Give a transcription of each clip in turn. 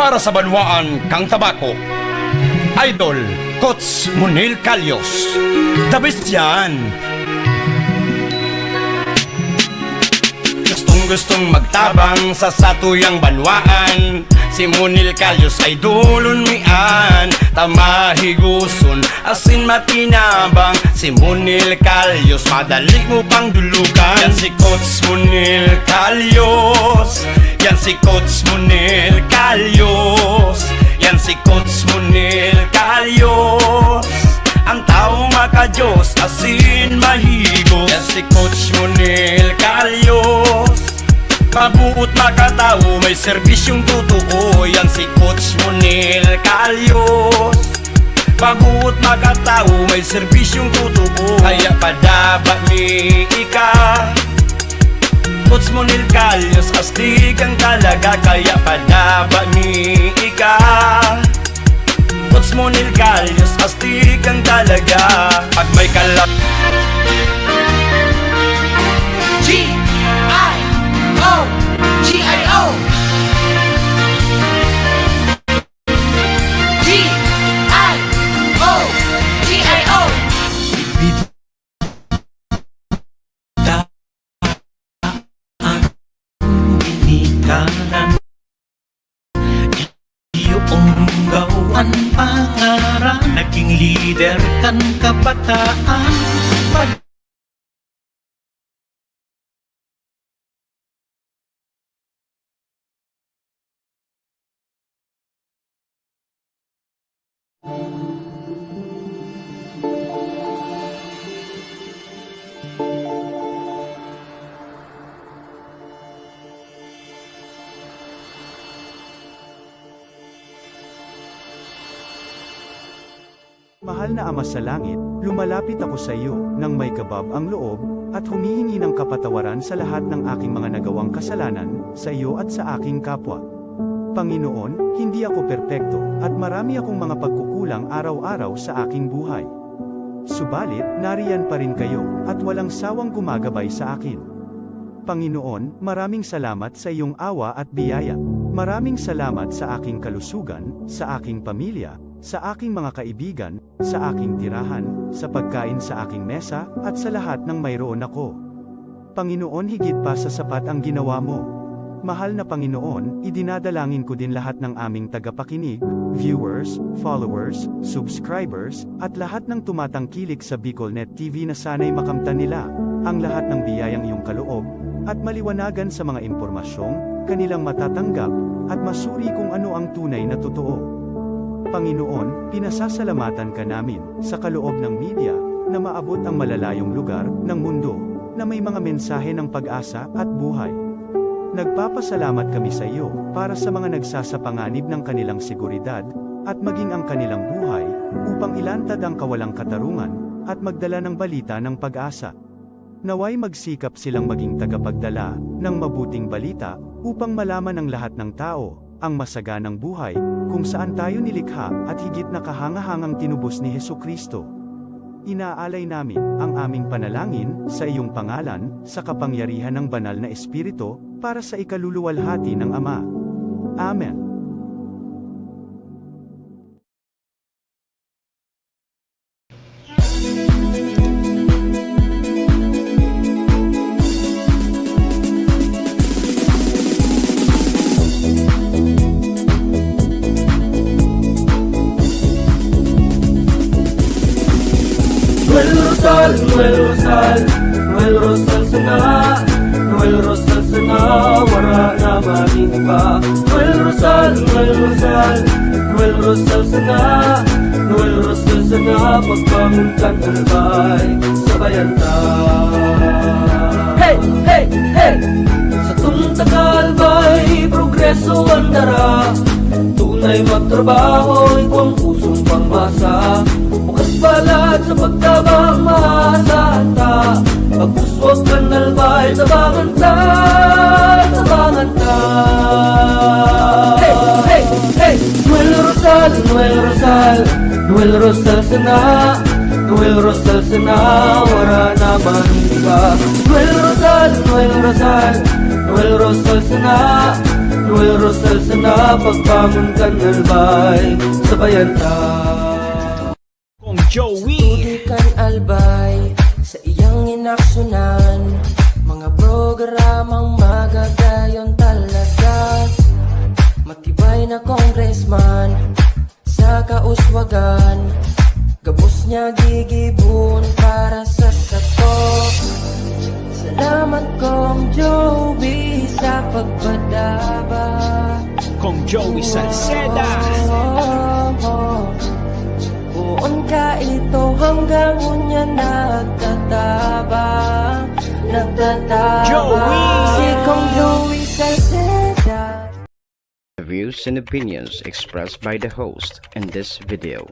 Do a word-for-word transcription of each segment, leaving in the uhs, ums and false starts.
Para sa banwaan kang Tabaco, Idol Coach Monel Calios. The best yan! Gustong-gustong magtabang sa satuyang banwaan, si Monel Calios ay idolon mi an. Ta mahigoson asin matinabang, si Monel Calios, madali mo pang dulugan. Yan si Coach Monel Calios, yan si Coach Monel Calios, yan si Coach Monel Calios. Ang taong makadiyos, asin mahigos. Yan si Coach Monel Calios. Mabuot makatawo, may serbisyong totoo. Yan si Coach Monel Calios. Mabuot makatawo, may serbisyong totoo. Kaya padaba mi ika, Coach Monel Calios, astig ang talaga. Kaya padaba mi ika, Coach Monel Calios, astig ang talaga. Pag may kalap- G I O, G I O. G I O, G I O. Bida ang ginikanan. Iyong gawan pangaran, naging lider kan kabataan. Pag- Mahal na Ama sa Langit, lumalapit ako sa iyo nang may kabab ang loob at humihingi ng kapatawaran sa lahat ng aking mga nagawang kasalanan sa iyo at sa aking kapwa. Panginoon, hindi ako perpekto at marami akong mga pagkukulang araw-araw sa aking buhay. Subalit, nariyan pa rin kayo at walang sawang gumagabay sa akin. Panginoon, maraming salamat sa iyong awa at biyaya. Maraming salamat sa aking kalusugan, sa aking pamilya, sa aking mga kaibigan, sa aking tirahan, sa pagkain sa aking mesa, at sa lahat ng mayroon ako. Panginoon, higit pa sa sapat ang ginawa mo. Mahal na Panginoon, idinadalangin ko din lahat ng aming tagapakinig, viewers, followers, subscribers, at lahat ng tumatangkilik sa BicolNet T V na sana'y makamtan nila ang lahat ng biyayang iyong kaloob at maliwanagan sa mga impormasyong kanilang matatanggap at masuri kung ano ang tunay na totoo. Panginoon, pinasasalamatan ka namin sa kaloob ng media na maabot ang malalayong lugar ng mundo na may mga mensahe ng pag-asa at buhay. Nagpapasalamat kami sa iyo para sa mga nagsasapanganib ng kanilang seguridad at maging ang kanilang buhay upang ilantad ang kawalang katarungan at magdala ng balita ng pag-asa. Naway magsikap silang maging tagapagdala ng mabuting balita upang malaman ng lahat ng tao ang masaganang buhay kung saan tayo nilikha at higit na kahangahangang tinubos ni Jesu-Cristo. Inaalay namin ang aming panalangin sa iyong pangalan, sa kapangyarihan ng Banal na Espiritu, para sa ikaluluwalhati ng Ama. Amen. Noel Rosal, Noel Rosal, Noel Rosal sana. Noel Rosal sana, wara na maning iba. Noel Rosal, Noel Rosal, Noel Rosal sana. Noel Rosal sana, pagbangon kan albay, sabayan ta. Hey, hey, hey! Satong taga albay, progreso an dara. Tunay magtrabaho, igwang pusong pangmasa. Bukas balat sa pagtabang, maasahan ta. Pagpuswag kan albay, tabangan ta, tabangan ta. Hey, hey, hey! Noel Rosal, Noel Rosal, Noel Rosal sana. Noel Rosal sana, wara na man iba. Noel Rosal, Noel Rosal, Noel Rosal sana. Royal Rosal sana pagbangon kan Albay, sabayan ta. Kong Joey. Tudoy kan Albay sa iyang inaksyonan, mga programang magagayon talaga. Matibay na congressman sa kauswagan, gabos niya gigibon para sa sato. Salamat, Kong Joey, sa pagpadaba. Kong Joey Salceda. Poon ka ito hanggang unya nagtatabang, nagtatabang. Joey. Si Kong Joey Salceda. The views and opinions expressed by the host in this video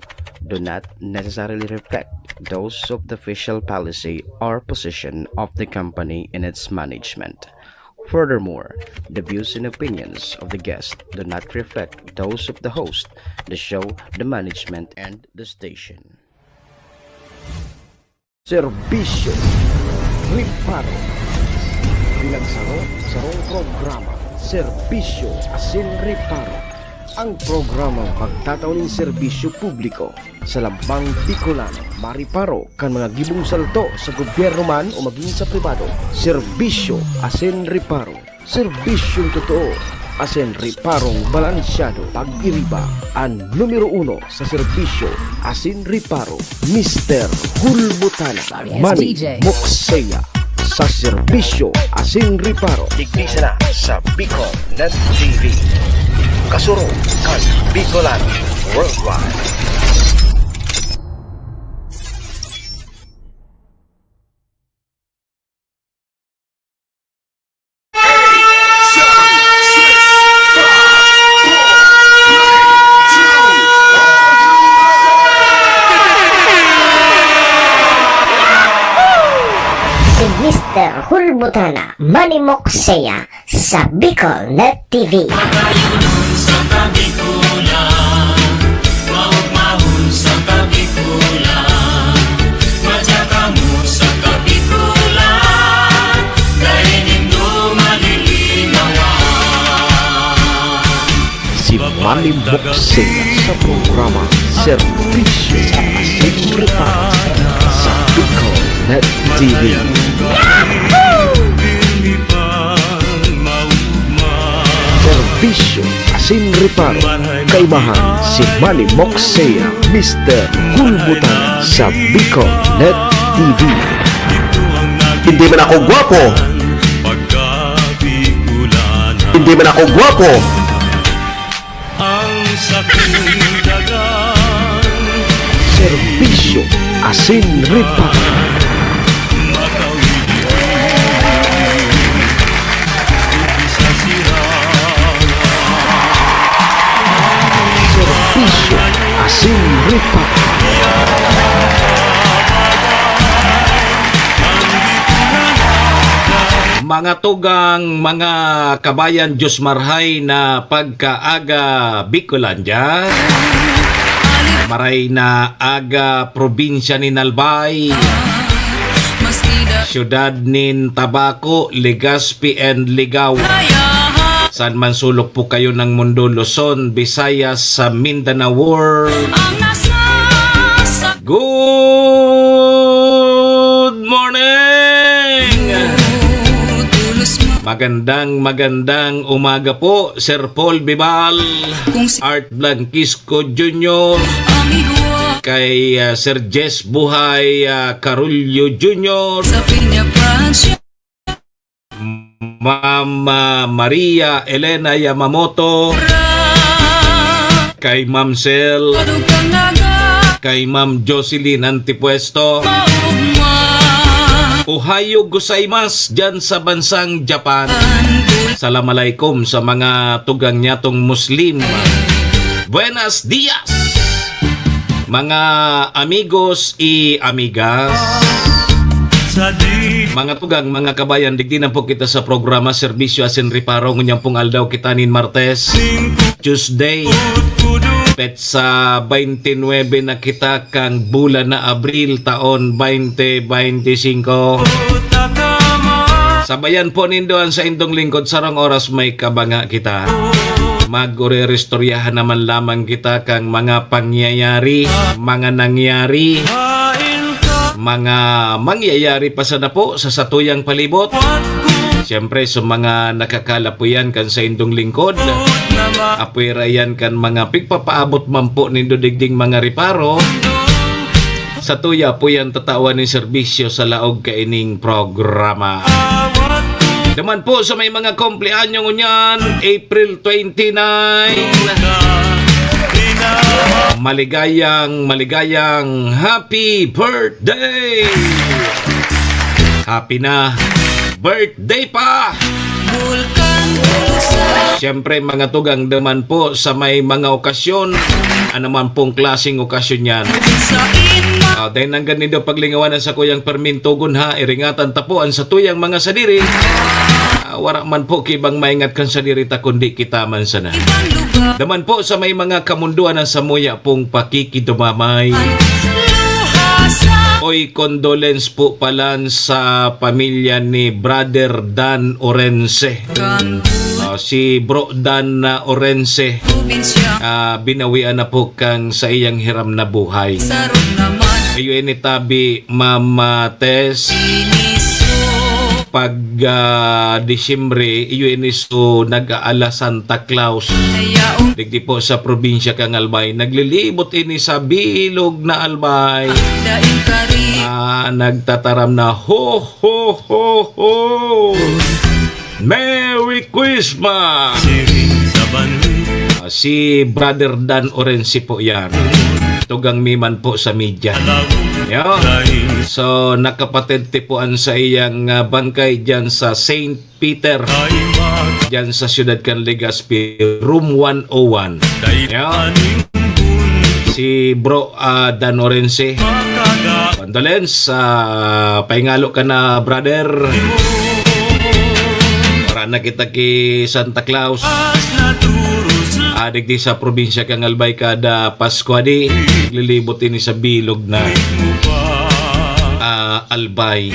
do not necessarily reflect those of the official policy or position of the company and its management. Furthermore, the views and opinions of the guest do not reflect those of the host, the show, the management, and the station. Serbisyo Reparo. Pinagsaro, sarong programa, Serbisyo asin Reparo. Ang programang pagtatao nin serbisyo publiko sa lambang Bicolano, mariparo kan mga gibong salto sa gobyerno man o magin sa pribado. Serbisyo asin Reparo. Serbisyong totoo asin reparong balansyado. Pag-iriba, an numero uno sa serbisyo asin reparo, Mister Hulbutana, Manny Mokseya, sa serbisyo asin reparo. Digdi sana sa Bicol Net T V. Kasurog kan Bicolano Worldwide. Si Mister Hulbutana, Manny Mokseya, sa Bicol Net T V. Magayunon sa Kabikulan, maugmahon sa Kabikulan, madya kamo sa Kabikulan, dai nindo malilinawan. Si Manny Mokseya sa programa Serbisyo asin Reparo sa Bicol Net T V. Serbisyo asin reparo, kaimahan si Manny Mokseya, Mister Hulbutana sa Bicol Net T V. Hindi man ako gwapo. Hindi man ako gwapo. Ang sakong dagang serbisyo asin reparo. Serbisyo asin reparo. Mga tugang, mga kabayan, Diyos marhay na pagkaaga, Bicolandia. Maray na aga, probinsya nin Albay, siyudad nin Tabaco, Legazpi, and Ligao. Saan man sulok po kayo ng mundo, Luzon, Visayas, sa Mindanao World. Good morning! Magandang, magandang umaga po, Sir Paul Bibal, Art Blanquisco Junior, kay, ah, Sir Jess Buhay, ah, Carullo Junior, Ma'am, ah, Maria Elena Yamamoto, kay Ma'am Sel, kay Ma'am Jocelyn Antipuesto. Ohayo gozaimasu dyan sa bansang Japan. Salam alaikum sa mga tugang nyatong Muslim. Buenas dias, mga amigos y amigas. Mga tugang, mga kabayan, digdi na po kita sa programa Serbisyo asin Reparo. Ngunyan pong aldaw kita nin Martes, Tuesday, petsa twenty-nine na kita kan bulan na Abril, taon twenty twenty-five. Sabayan po nindo an saindong lingkod, sarong oras may kabanga kita. Magre-restoryahan naman lamang kita kan mga pangyayari, mga nangyari, mga mangyayari pa sana po sa satuyang palibot. Siyempre, sa mga nakakalapuyan kan saindong lingkod, apwera yan kan mga pigpapaabot man po nindo digding mga reparo. Satuya po yan tatawan nin serbisyo sa laog kaining programa. Naman po sa may mga kumpleanyo ngunyan, April twenty-nine. Maligayang, maligayang happy birthday! Happy na birthday pa! Siyempre, mga tugang naman po sa may mga okasyon, anuman pong klaseng okasyon yan. Ah, dahil nang ganido paglingawan ang sakuyang permintugon ha, iringatan ta po ang satuyang mga sadiri. Ah, wara man po kibang maingat kan sadiri ta, kundi kita man sana. Naman po sa may mga kamunduan ang samuya pong pakikidumamay. Oy, condolence po palan sa pamilya ni Brother Dan Orense. Ah, si Bro Dan na Orense, ah, binawian na po kang sa iyang hiram na buhay. Iyo ini tabi, Ma'am, ah, Tess. Pag, ah, Disyembre, iyo ini so nag-aala Santa Claus. Digdi po sa probinsya kan Albay, naglilibot ini sa bilog na Albay. Ah, nagtataram na, "Ho, ho, ho, ho! Merry Christmas!" Ah, si Brother Dan Orense po yan. Tugang mi man po sa media. Yo. So, nakapatente po an saiyang, ah, bangkay diyan sa Saint Peter, diyan sa siyudad kan Legazpi, room one oh one. Yo. Si Bro, ah, Dan Orense. Condolence, ah, paingalo ka na, brother. Para na kita ki Santa Claus. Ah, digdi sa probinsya kan Albay, kada Pasko di, naglilibot ini sa bilog na, ah, Albay.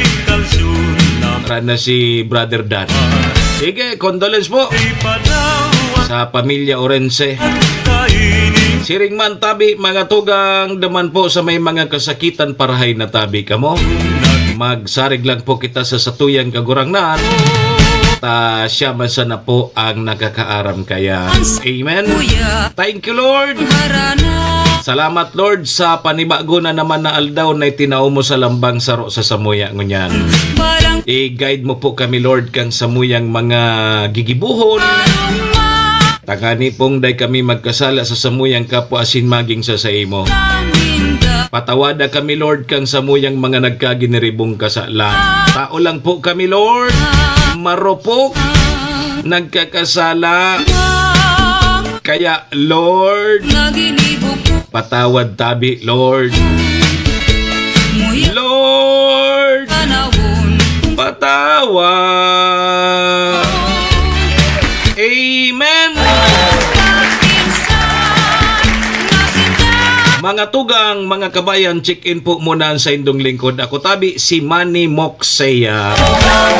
Para na si Brother Dan. Sige, condolence po sa pamilya Orense. Siring man tabi, mga tugang, daman po sa may mga kasakitan, parahay na tabi kamo. Magsarig lang po kita sa satuyang Kagurangnan. Ta siya man sana po ang nakakaaram kaya. Amen. Thank you, Lord. Salamat, Lord, sa panibago na naman na aldaw na itinao mo sa lambang saro sa samuya ngunyan. I-guide mo po kami, Lord, kan samuyang mga gigibohon. Tangani pong dai kami magkasala sa samuyang kapwa asin maging sa saimo. Patawada kami, Lord, kan samuyang mga nagkaginiribong kasalan. Tao lang po kami, Lord. Marupok. Nagkakasala. Kaya, Lord, patawad tabi, Lord. Lord, patawad. Amen. Mga tugang, mga kabayan, check-in po muna ang saindong lingkod. Ako tabi, si Manny Moxeya.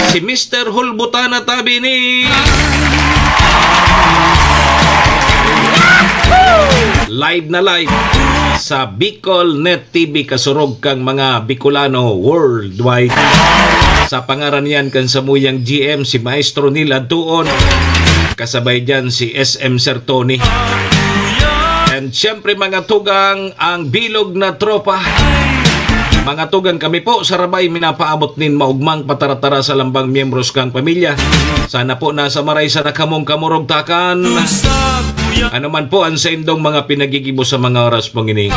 Si Mister Hulbutana tabi ni live na live sa Bicol Net T V, kasurog kang mga Bicolano worldwide. Sa pangaran yan kan samuyang G M, si Maestro Neil Adtuon. Kasabay dyan si S M Sir Tony. And syempre, mga tugang, ang bilog na tropa. Mga tugang, kami po sa Rabay minapaabot nin maugmang pataratara sa lambang miyembros kan pamilya. Sana po nasa maray sana kamong kamurugtakan. Ano man po ang saindong mga pinagigibo sa mga oras pong ini.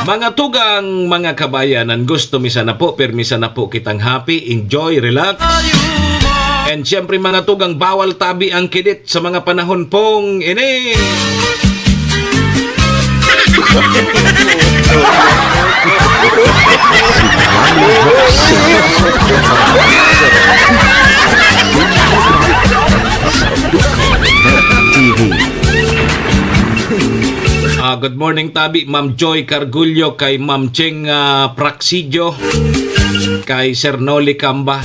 Mga tugang, mga kabayan, ang gusto mi sana po, pirmi sana po kitang happy, enjoy, relax. And syempre, mga tugang, bawal tabi ang kidit sa mga panahon pong ini. Ah, good morning, tabi, Ma'am Joy Cargullo, kay Ma'am Cheng, ah, Praxidio, kay Sir Noli Camba,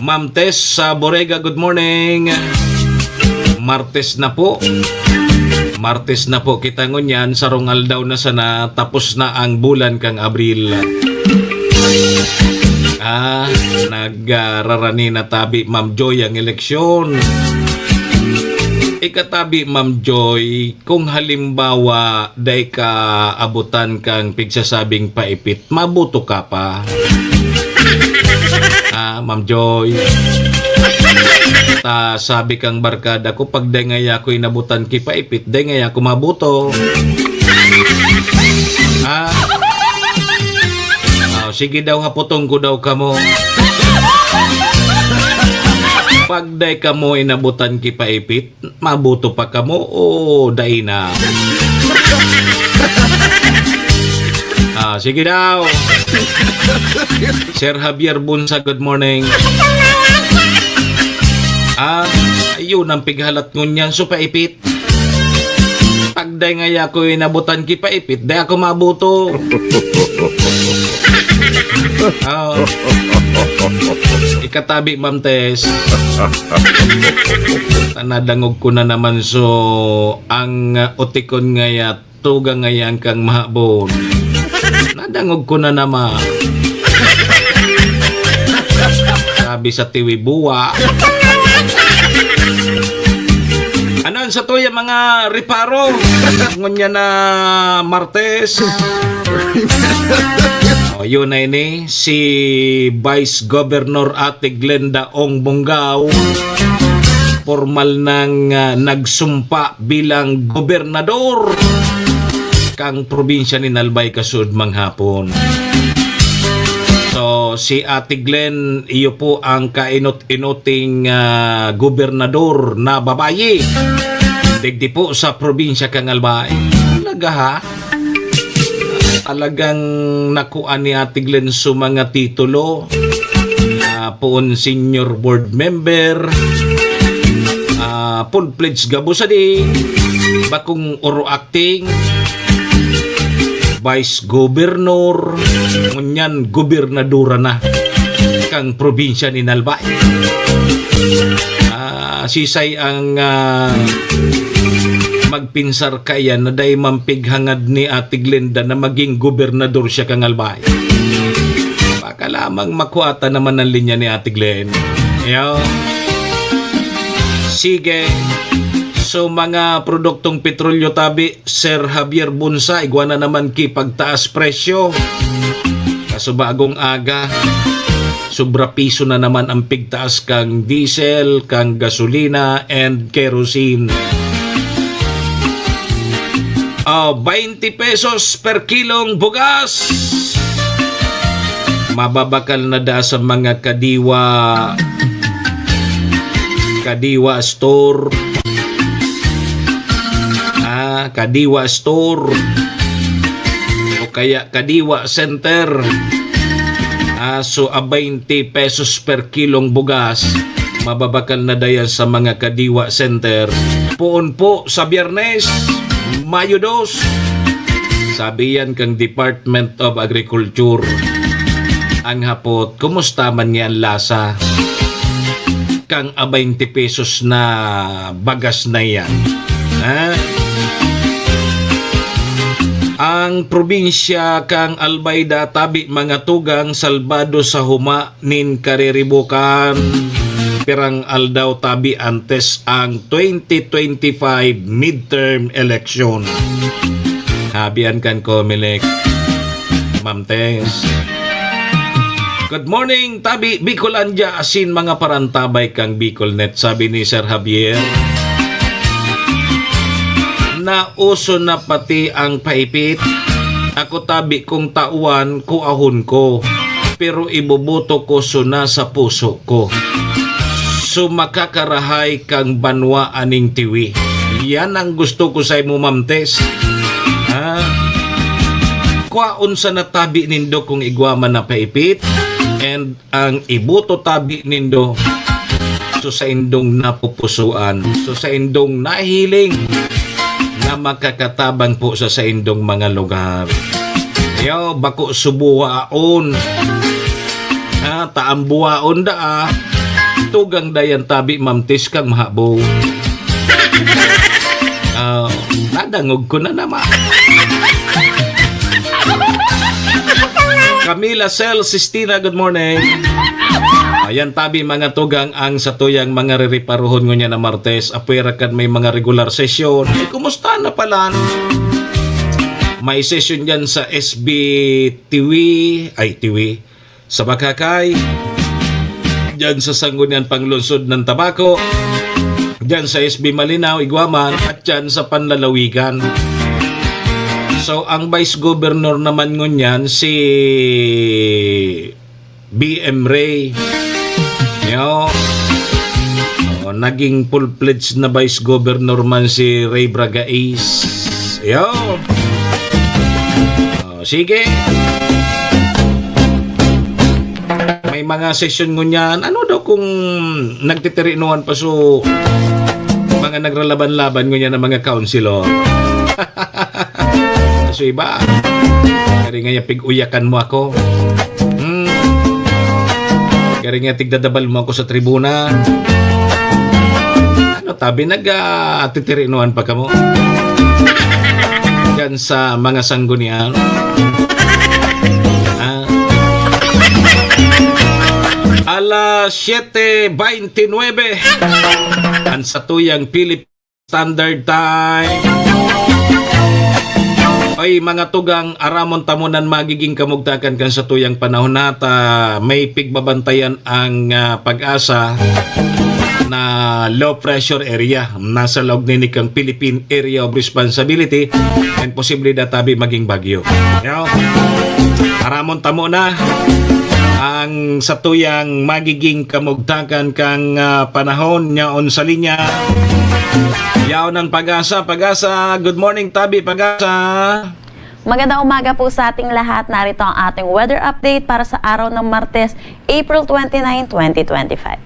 Ma'am Tess sa Borega, good morning. Martes na po. Martes na po kita ngunyan, sarong aldaw na sana, tapos na ang bulan kang Abril. Ah, nagrarani na tabi, Ma'am Joy, ang eleksyon. Ikatabi, Ma'am Joy, kung halimbawa, dai ka abutan kang pigsasabing paipit, maboto ka pa? Ah, Ma'am Joy. Ta, sabi kang barkada ko, pag dai ngaya ako inabutan ki paipit, dai ngaya ako maboto. Ah. Ah, sige daw, hapoton ko daw kamo. Pag dai kamo inabutan ki paipit, maboto pa kamo o dai na? Ah, sige daw. Sir Javier Bunsa, good morning. Ah, ayun ang pighalat ngunyan, so paipit. Pag dai ngaya ako inabutan ki paipit, dai ako maboto. Oh. Ikatabi, Ma'am Tess. Nadangog ko na naman, so, ang, uh, utikon ngaya, tugang ngaya kang mahabon. Nadangog ko na naman. Sabi sa tiwi, buwa. Ano ang sa tuya mga reparo? Ngunyan na Martes. O, yun na ini, si Vice Governor Ate Glenda Ong Bongao, formal nang, ah, nagsumpa bilang gobernador kang probinsya nin Albay kasuod manghapon. So, si Ate Glenn, iyo po ang kainot-inoting, ah, gobernador na babayi digdi po sa probinsya kang Albay. Talaga, ha? Talagang nakuha ni Ate Glenn so mga titulo. Ah, poon senior board member, ah, full-fledged gabos sadi, bakong oro acting, vice governor, ngunyan gobernadora na kang probinsya ni Albay. Ah, sisay ang, ah, magpinsar kaiyan na dai man pighangad ni Ate Glenda na maging gobernador siya kang Albay? Baka lamang makuha ta naman ang linya ni Ate Glenn. Yo. Sige. So, mga produktong petrolyo tabi, Sir Javier Bunsa, igwa na naman ki pagtaas presyo. Kaso bagong aga, sobra piso na naman ang pigtaas kang diesel, kang gasolina, and kerosene. Ah, twenty pesos per kilong bugas. Mababakal na da sa mga Kadiwa, Kadiwa Store. Ah, Kadiwa Store. O kaya Kadiwa Center. Ah, so, ah, twenty pesos per kilong bugas. Mababakal na dayan sa mga Kadiwa Center. Poon po sa Biyernes, Mayo dos. Sabi yan kang Department of Agriculture. Ang hapot, kumusta man yan lasa? Kang a twenty pesos na bagas na yan. Ha? Ang probinsya kang Albay da tabi mga tugang salbado sa huma nin kariribukan, pirang aldaw tabi antes ang twenty twenty-five midterm election. Habian kan Comelec, Ma'am Tess. Good morning, tabi Bicolandia asin mga parantabay kang Bicolnet, sabi ni Sir Javier. Nauso na pati ang paipit. Ako tabi kung tawan, kuahon ko. Pero iboboto ko so nasa puso ko. So makakarahay kang banwa aning tiwi. Yan ang gusto ko sa imo, Ma'am Tess. Ha? Kwaon sa natabi nindo kung igwa man na paipit. And ang iboto tabi nindo, so saindong napupusuan, so saindong nahiling na makakatabang po sa saindong mga lugar. Yo, bako subuhaon. Ha, taambuhaon da, ah. Tugang dayan tabi, Ma'am Tis, kang mahabo. Ah, nadangog ko na naman. Camila Cel Sistina, good morning. Ayan, tabi, mga tugang, ang satuyang mga rereparohon ngunyan na Martes, apwera kan may mga regular sesyon. Eh, kumusta na pala? May sesyon dyan sa S B Tiwi, ay, Tiwi, sa Bakakay, dyan sa Sangguniang Panglungsod ng Tabaco, dyan sa S B Malinao, Iguaman, at dyan sa Panlalawigan. So, ang Vice Governor naman ngunyan, si B M Ray. Yo. Oh, naging full-fledged na Vice Governor man si Ray Bragais. Yo. Oh, sige. May mga sesyon ngunyan. Ano daw kung nagtitirinoan pa so mga nagralaban-laban ngunyan ng mga councilor? So iba, kari nga pig-uyakan mo ako. Hmm. Kari nga tigdadabal mo ako sa tribuna. Ano, tabi nag, ah, titirinoan pa kamo? Diyan sa mga sanggunian. Ah. Alas siete veintinuebe. Ang satuyang Philippine Standard Time. Ay, mga tugang, aramon ta mo nan magiging kamugtakan kan satuyang panahon na ta may pigbabantayan ang, ah, PAGASA na low pressure area. Nasa laog nini kang Philippine Area of Responsibility and posible na tabi maging bagyo. Yo. Aramon ta mo na ang satuyang magiging kamugtakan kang, ah, panahon. Yaon sa linya. Yaon ang PAGASA. PAGASA, good morning, tabi, PAGASA. Magandang umaga po sa ating lahat. Narito ang ating weather update para sa araw ng Martes, April twenty-nine, twenty twenty-five.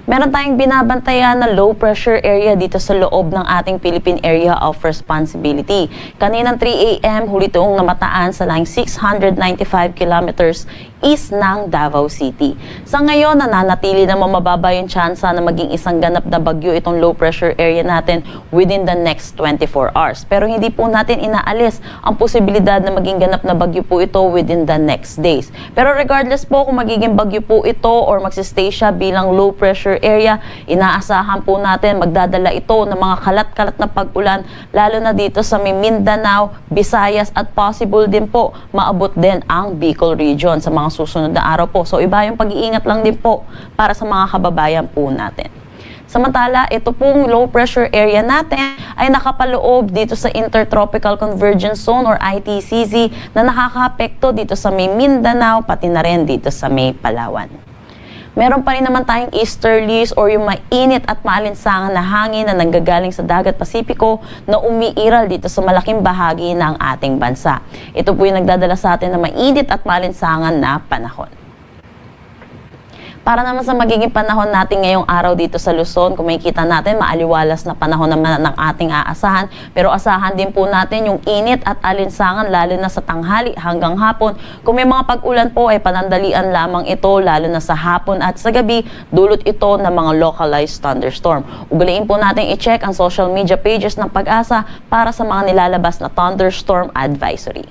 Meron tayong binabantayan na low pressure area dito sa loob ng ating Philippine Area of Responsibility. Kaninang three A M, huli toong namataan sa laing six hundred ninety-five kilometers east ng Davao City. Sa ngayon, nananatili namang mababa yung tsansa na maging isang ganap na bagyo itong low pressure area natin within the next twenty-four hours. Pero hindi po natin inaalis ang posibilidad na maging ganap na bagyo po ito within the next days. Pero regardless po kung magiging bagyo po ito or magsistay siya bilang low pressure area, inaasahan po natin magdadala ito ng mga kalat-kalat na pag-ulan, lalo na dito sa may Mindanao, Visayas at possible din po maabot din ang Bicol region sa mga susunod na araw po. So iba yung pag-iingat lang din po para sa mga kababayan po natin. Samantala, ito pong low pressure area natin ay nakapaloob dito sa Intertropical Convergence Zone or I T C Z na nakakaapekto dito sa may Mindanao, pati na rin dito sa may Palawan. Meron pa rin naman tayong easterlies or yung mainit at maalinsangan na hangin na nanggagaling sa Dagat Pasipiko na umiiral dito sa malaking bahagi ng ating bansa. Ito po yung nagdadala sa atin ng mainit at maalinsangan na panahon. Para naman sa magiging panahon natin ngayong araw dito sa Luzon, kung makikita natin, maaliwalas na panahon naman ang ating aasahan. Pero asahan din po natin yung init at alinsangan, lalo na sa tanghali hanggang hapon. Kung may mga pag-ulan po, ay panandalian lamang ito, lalo na sa hapon at sa gabi, dulot ito ng mga localized thunderstorm. Ugaliin po natin i-check ang social media pages ng PAGASA para sa mga nilalabas na thunderstorm advisory.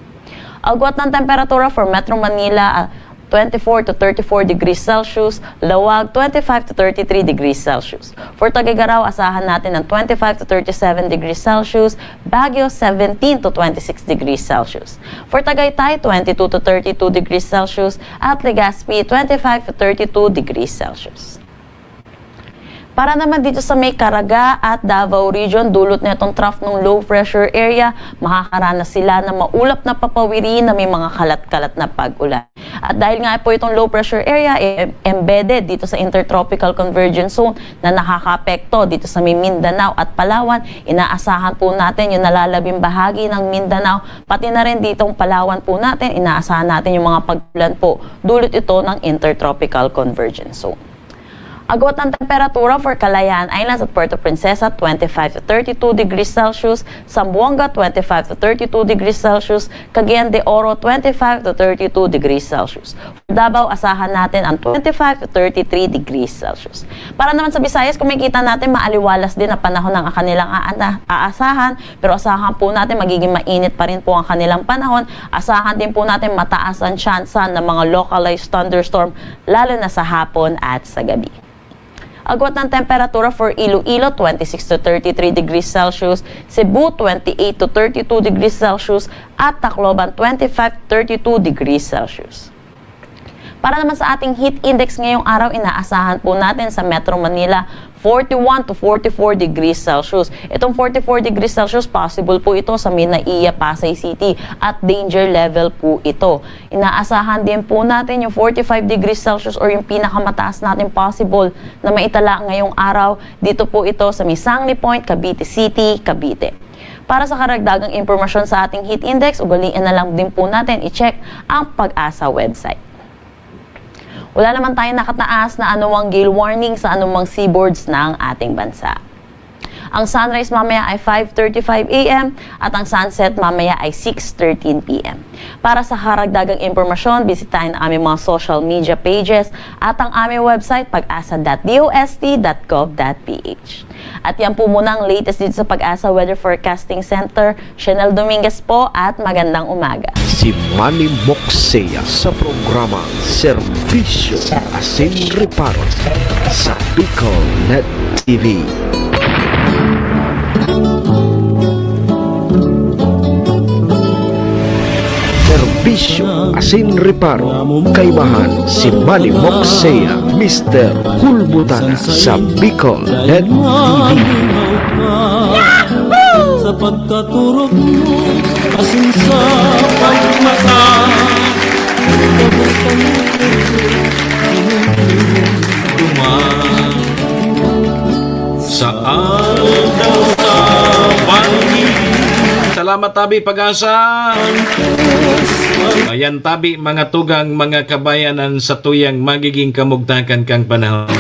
Agwat ng temperatura for Metro Manila, ah, twenty-four to thirty-four degrees Celsius, Laoag, twenty-five to thirty-three degrees Celsius. For Tuguegarao, asahan natin ng twenty-five to thirty-seven degrees Celsius, Baguio, seventeen to twenty-six degrees Celsius. For Tagaytay, twenty-two to thirty-two degrees Celsius, at Legazpi, twenty-five to thirty-two degrees Celsius. Para naman dito sa may Caraga at Davao Region, dulot na itong trough ng low pressure area, makakaranas sila ng maulap na papawiri na may mga kalat-kalat na pag-ulan. At dahil nga po itong low pressure area, eh, embedded dito sa Intertropical Convergence Zone na nakakaapekto dito sa may Mindanao at Palawan, inaasahan po natin yung nalalabing bahagi ng Mindanao, pati na rin ditong Palawan po natin, inaasahan natin yung mga pag-ulan po. Dulot ito ng Intertropical Convergence Zone. Agwat ng temperatura for Kalayaan Islands at Puerto Princesa, twenty-five to thirty-two degrees Celsius, Zamboanga, twenty-five to thirty-two degrees Celsius, Cagayan de Oro, twenty-five to thirty-two degrees Celsius. For Davao, asahan natin ang twenty-five to thirty-three degrees Celsius. Para naman sa Visayas, kung makikita natin, maaliwalas din ang panahon ng kanilang aana- aasahan, pero asahan po natin magiging mainit pa rin po ang kanilang panahon. Asahan din po natin mataas ang tsansa ng mga localized thunderstorm, lalo na sa hapon at sa gabi. Agwat ng temperatura for Iloilo, twenty-six to thirty-three degrees Celsius, Cebu, twenty-eight to thirty-two degrees Celsius, at Tacloban, twenty-five to thirty-two degrees Celsius. Para naman sa ating heat index ngayong araw, inaasahan po natin sa Metro Manila, forty-one to forty-four degrees Celsius. Itong forty-four degrees Celsius, possible po ito sa Minaiya, Pasay City, at danger level po ito. Inaasahan din po natin yung forty-five degrees Celsius or yung pinakamataas natin possible na maitala ngayong araw. Dito po ito sa may Sangli Point, Cavite City, Cavite. Para sa karagdagang impormasyon sa ating heat index, ugaliin na lang din po natin i-check ang PAGASA website. Wala naman tayong nakataas na anumang gale warning sa anumang seaboards ng ating bansa. Ang sunrise mamaya ay five thirty-five a m at ang sunset mamaya ay six thirteen p m. Para sa karagdagang impormasyon, bisitahin ang aming mga social media pages at ang aming website, pagasa dot D O S T dot gov dot P H. At yan po muna ang latest dito sa PAGASA Weather Forecasting Center. Chanel Dominguez po at magandang umaga. Si Manny Moxea sa programa Serbisyo Asin Reparo sa Bicol Net T V. Serbisyo Asin Reparo, kaibahan si Manny Moxea, Mister Kulbutana sa Bicol Net T V. Sa pagkaturog mo, asin sa pagmata, kamusta mo, duman sa aldaw sa bangin. Salamat, tabi, PAGASA. Ayan, tabi, mga tugang, mga kabayan, an satuyang magiging kamugtakan kan panahon.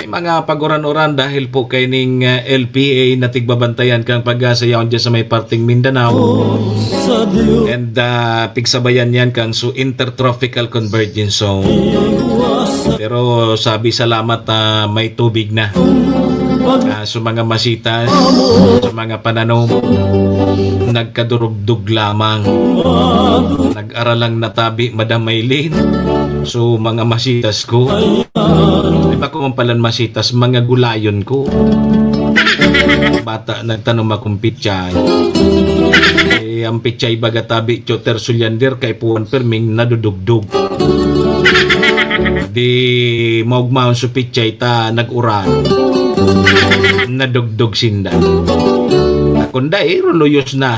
May mga pag-uran-uran dahil po kaining, ah, L P A na tigbabantayan kan PAGASA yaon dyan sa may parteng Mindanao. And, ah, pigsabayan yan kan su Intertropical Convergence Zone. Pero sabi, salamat, ah, may tubig na. Ah, sa mga masitas, sa mga pananom, nagkadurugdog lamang. Nag-aral lang natabi, Madam Maylin. So, mga masitas ko, di ba ko man palan masitas, mga gulayon ko. Bata, nagtanom akong pichay. Eh, ang pichay baga tabi, Choter Suliander, kay Puan Perming, nadudugdog. Di maugmaon su pichay ta nag-uran. Nadugdog sinda. Akon da, eh, ruluyos na.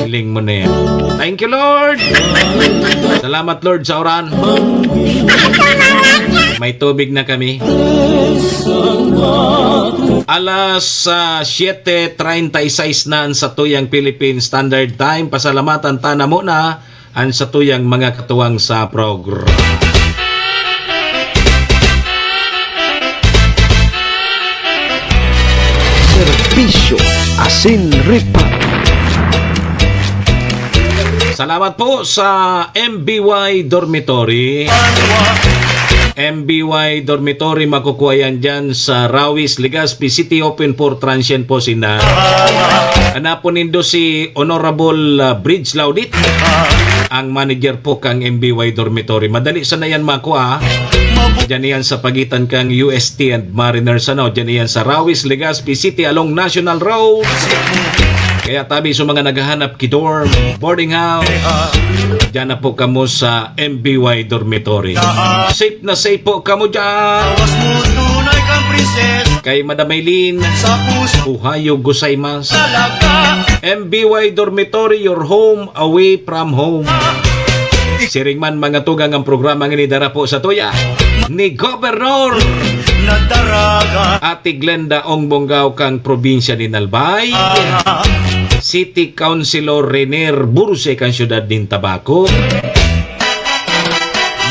Hiling mo na yan. Thank you, Lord. Salamat, Lord, sa uran. May tubig na kami. Alas, ah, siete treinta y seis na an satuyang Philippine Standard Time. Pasalamatan ta na muna an satuyang mga katuwang sa programa. Serbisyo asin reparo. Salamat po sa M B Y Dormitory. M B Y Dormitory, makukuha yan dyan sa Rawis, Legazpi City, open for transient po sina. Hanapon nindo si Honorable, ah, Bridge Laudit, ang manager po kang M B Y Dormitory. Madali sana yan makuha. Diyan yan sa pagitan kang U S T and Mariners, ano? Diyan yan sa Rawis, Legazpi City, along National Road. Kaya tabi sa mga naghahanap ki dorm, boarding house, diyan na po kamo sa M B Y Dormitory. Safe na safe po kamo dyan. Kay Madam Maylin, Ohayo gozaimasu. M B Y Dormitory, your home away from home. Siring man, mga tugang, ang programa ngini dara po sa tuya ni Gobernador Ate Glenda Ong Bonggao kang probinsya ni Albay, City Councilor Renier Burse kang siyudad nin Tabaco,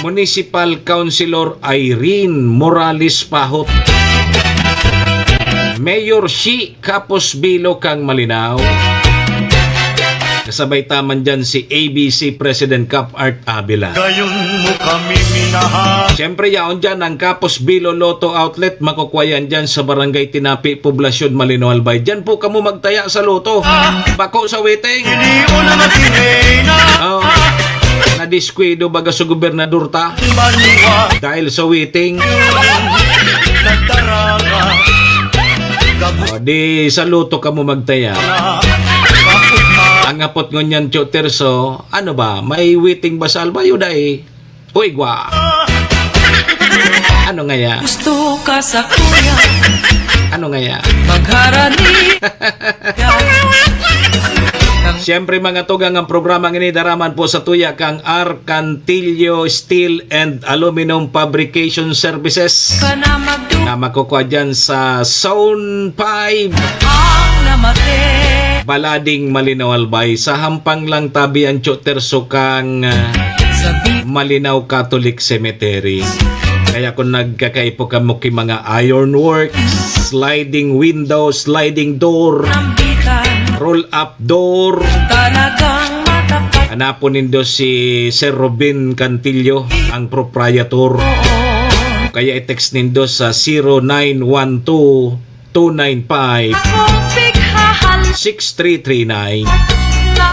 Municipal Councilor Irene Morales Pahot. Mayor Shi Capus Bilo kan Malinao. Kasabay ta man dyan si A B C President Cap Art Avila. Gayon mo kami minahal. Siyempre, yaon dyan ang Capus Bilo Lotto Outlet. Makukuha yan dyan sa Barangay Tinapi, Poblacion, Malinao, Albay. Dyan po kamo magtaya sa lotto. Bako sa waiting. Iniuna na tinena. Oh. Nadiskuido baga sa gobernador ta. Banwa. Dahil sa waiting. Nagdarama. O, di sa lotto kamo magtaya. Ang apot ngunyan, Tio Terso, ano ba? May waiting ba sa Albay o dai? Uy, gwa. Ano ngaya? Gusto ka sa kuya. Ano ngaya? Magharani ka. Siyempre, mga tugang, ang programa ngini daraman po sa tuya kang Arcantillo Steel and Aluminum Fabrication Services. Ka na magdu- Na makukuha dyan sa Zone five. Ang namate. Balading, Malinao, Albay. Sa hampang lang tabi ang Tio Terso kang, ah, Sabi. Malinao Catholic Cemetery. Kaya kung nagkakaipo kamo ki mga ironwork, sliding window, sliding door, Nambitan. Roll up door. Talagang matapat. Hanapon nindo si Sir Robin Cantillo, ang proprietor. Oo. Kaya i-text nindo sa zero nine one two, two nine five, Ako pighahal. six three three nine.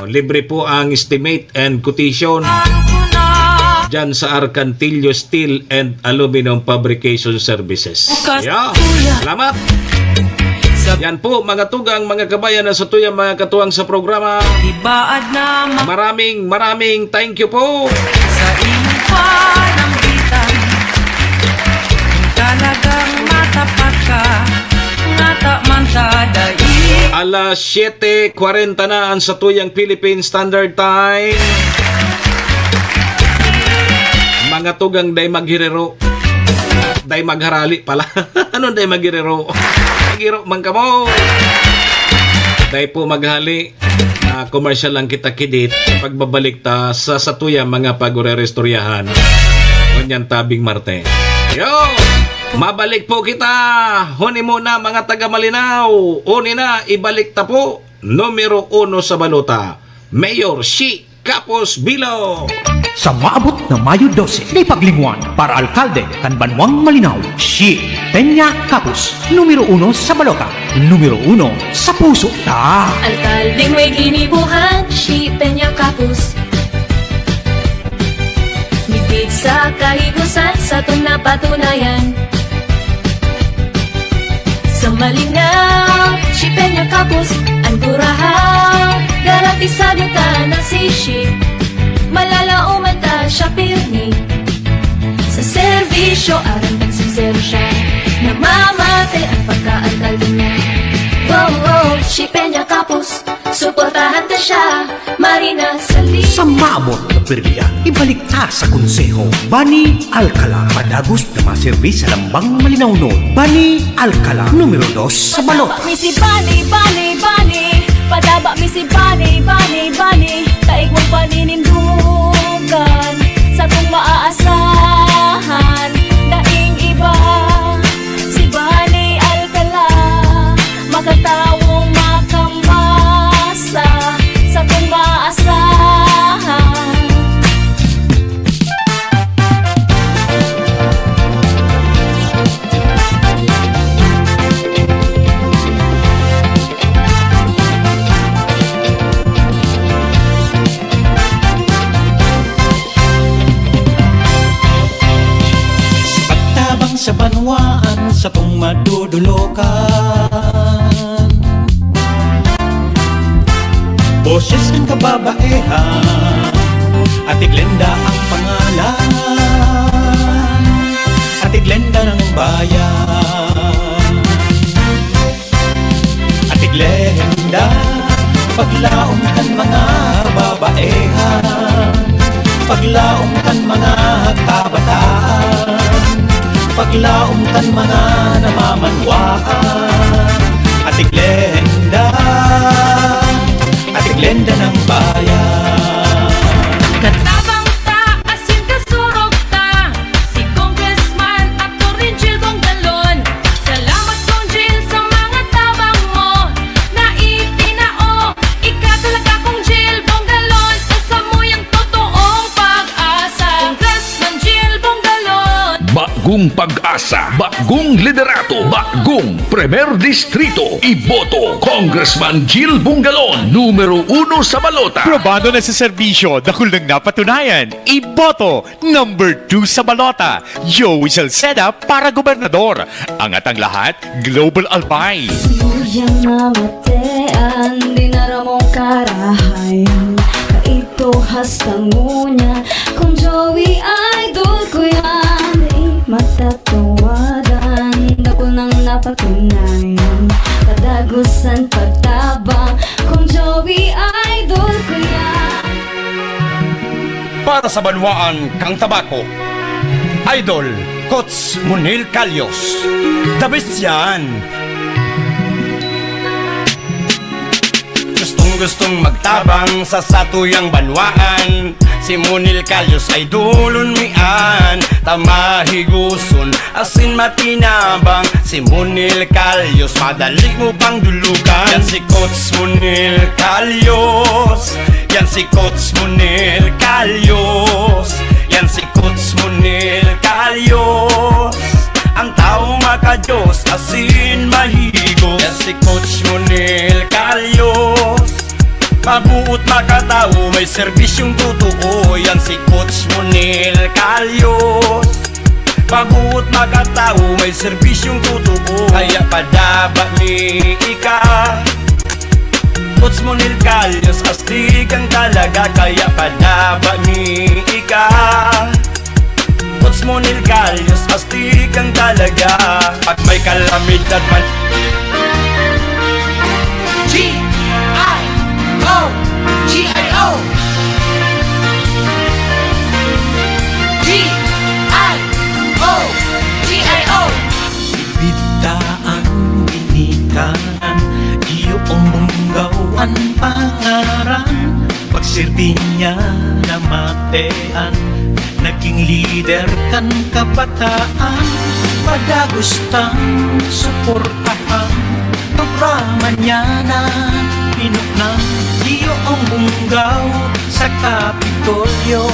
O, libre po ang estimate and quotation Ang tuna. Dyan sa Arcantillo Steel and Aluminum Fabrication Services. Bukas, Yeah. kuya. Salamat. Sa Yan po, mga tugang, mga kabayan na sa tuyang mga katuwang sa programa. Ibaad na ma- Maraming, maraming thank you po. Sa iyong panambitan, talagang matapat ka, ngata man ta dai. Alas siyete kwarenta na ang satuyang Philippine Standard Time. Mga tugang, dai maghiriro. Dai magharali pala. Ano dai maghiriro? Maghiro man kamo. Dai po maghali. Ah, commercial lang kita kidit. Pagbabalik ta sa satuya mga pag-urerestoryahan. Ngunyan tabing Marte. Yo! Mabalik po kita. Huni muna, mga taga Malinao. Uni na, ibalik ta po. Numero uno sa balota, Mayor Shi Capus Bilo. Sa maabot na Mayo dose, di paglingwan, para alkalde kan Banwang Malinao, Shi Peña Capus, numero uno sa balota, numero uno sa puso ta. Alkaldeng may ginibohan, Shi Peña Capus. Midbid sa kahigosan, satong napatunayan. Sa Malinao, Shi Peña Capus, an kurahaw. Garantisado ta na si Shi, malalaoman ta siya pirmi. Sa serbisyo, aram kan sincero siya. Namamate ang pagka-alkalde niya. Oh, oh, Shi Peña Capus, suportahan ta siya. Marina Saldi. Sa maabot na pirmihan, ibalik ta sa konseho. Bani Alcala, padagos na maserbi sa lambang malinaw nun. Bani Alcala, numero dos sa balota. Mi si Bani, Bani, Bani. Padaba mi si Bani, Bani, Bani. Kaigwang paninindugan, satong maaasahan. Daing iba, si Bani Alcala. Makatawo, makamasa, satong maasahan. Pagtabang sa banwaan, satong madudulokan. Boses kan kababaehan, Ate Glenda ang pangalan. Ate Glenda ng bayan. Ate Glenda, paglaom kan mga babaehan, paglaom kan mga kabataan, paglaom kan mga namamanwaan. Ate Glenda, Ate Glenda ng bayan. Katabang ta, asin kasurog ta, Bagong pag-asa, bagong liderato, bagong Primer Distrito. Iboto, Congressman Gil Bungalon, numero uno sa balota. Probado na sa serbisyo, dakul nang napatunayan. Iboto, number two sa balota, Joey Salceda para gobernador. Angat ang lahat, Global Albay. Siyang namatean, di na ramong karahayan. Kaito hasta ngunyan, kung Joey idol ko yan. Di matatawadan, dakul nang napatunayan. Kadagusan pagtabang, kung Joey idol ko yan. Para sa banwaan kang Tabaco, Idol Coach Monel Calios. The best yan! Gustong-gustong magtabang sa satuyang banwaan. Si Monel Calios ay dulon mi an. Tamahigoson asin matinabang. Si Monel Calios, madali mo pang dulugan. Yan si Coach Monel Calios. Yan si Coach Monel Calios. Yan si Coach Monel Calios. Ang taong makadiyos, asin mahigos. Yan si Coach Monel Calios. Mabuot, makatao, may serbisyong totoo. Yan si Coach Monel Calios. Mabuot, makatao, may serbisyong totoo. Kaya padaba mi ika. Coach Monel Calios, astig ang talaga. Kaya padaba mi ika. Coach Monel Calios, astig ang talaga. Pag may kalamidad man. G I O, G I O. G I O, G I O. Bibitaang binikanan, iyo ang bunggaw an pangaran. Pagserbi niya namatean, naging lider kan kabataan. Padagos tang suportahan, programa niya na pinuknan. Iyo ang bunggaw sa Kapitolyo,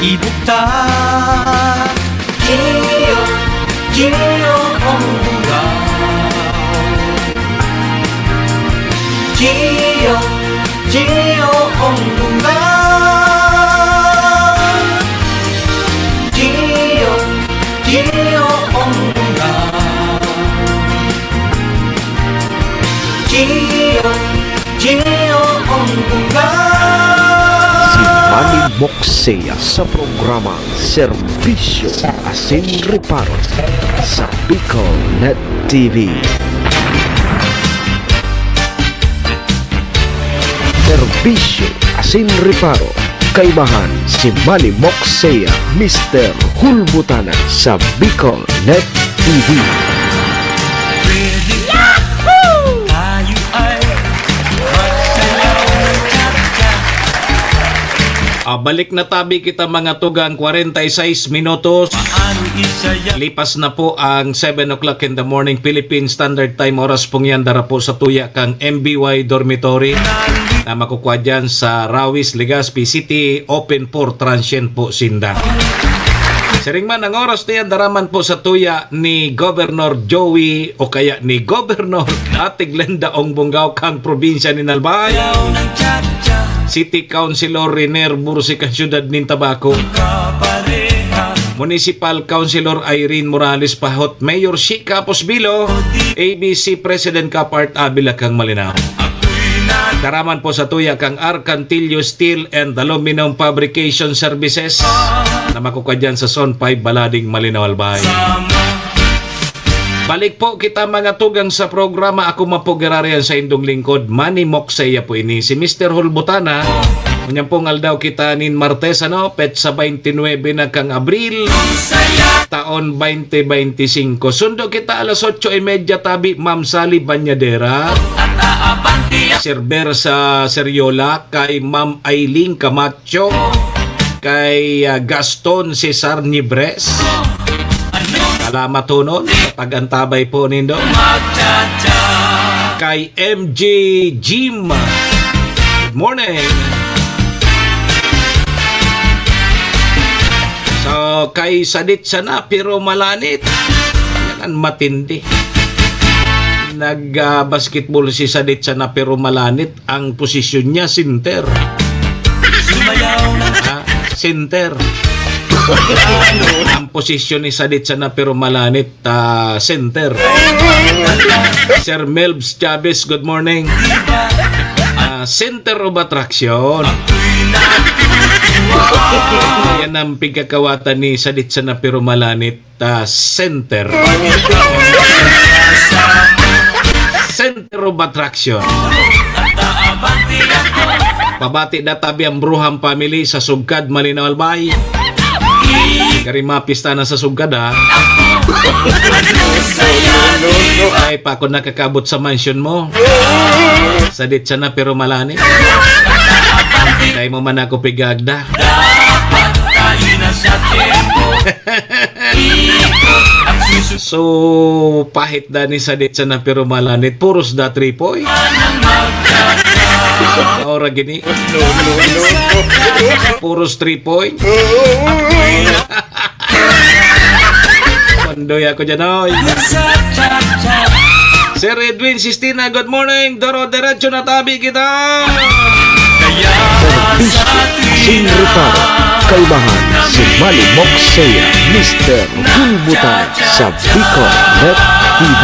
ibugtak. Gio, Gio ang bunggaw. Gio, Gio ang bunggaw. Gio, Gio ang bunggaw. Gio, Gio ang bunggaw. Si Manny Moksea sa programa Serbisyo asin Reparo sa Bicol Net T V. Serbisyo asin reparo, kaibahan si Manny Moksea, Mister Hulbutana sa Bicol Net T V. Ah, balik na tabi kita, mga tugang, kwarenta y seis minutos. Lipas na po ang seven o'clock in the morning, Philippine Standard Time. Oras pong yan, dara po sa tuya kang M B Y Dormitory na makukwa dyan sa Rawis, Legazpi City. Open for transient po sinda. Siring man ang oras na yan, dara man po sa tuya ni Governor Joey o kaya ni Governor Ate Glenda Ong Bungao kang probinsya ni Albay. City Councilor Riner Bursi kan siyudad nin Tabaco. Municipal Councilor Irene Morales Pahot, Mayor Chica Posbilo, A B C President Kapart Abila kang Malinao. Dara man po sa tuya kang Arcantillo Steel and Aluminum Fabrication Services na makukwa dyan sa Zone five, Balading, Malinao, Albay. Balik po kita, mga tugang, sa programa. Ako man po giraray an saindong lingkod, Manny Moksea po ini, si Mister Hulbutana. Ngunyan pong aldaw kita nin Martes, ano, petsa twenty-nine na kang Abril, taon twenty twenty-five. Sundo kita alas otso y media tabi, Ma'am Sally Bañadera. Sir Ber sa Seriola, kay Ma'am Aileen Camacho, kay, ah, Gaston Cesar Nibres. Salamat, Tonon, sa pag-antabay po nindo. Kay M J Jim, good morning. Ah, kay Sadit sana, pero malanit. Yan ang matindi. Nag, ah, basketball si Sadit sana, pero malanit. Ang posisyon niya, center. Ah, center. Ang posisyon ni Sadit sana, pero malanit, ah, center. Sir Melbs Chavez, good morning. Ah, center of attraction. Yan ang pigkakawatan ni Sadit sana, pero malanit, ah, center. Center of attraction. Pabati da tabi ang Bruham family sa Sugkad, Malinaw, Albay. Kari mapista na sa Sugkad, ha? Ay, pa ako nakakabot sa mansion mo. Sadit sana, pero malanit. Dai mo man ako pigagda. So, pahit da ni Sadit sana, pero malanit. Puros da three point. Ora gini. Puros three point. Pandoy ako dyan, oy. Sir Edwin Sistina, good morning. Doro, derecho na tabi kita. Serbisyo sin reparo. Kaibahan si Malimok Saya, Mister Bulbutan sa Bicol Net T V.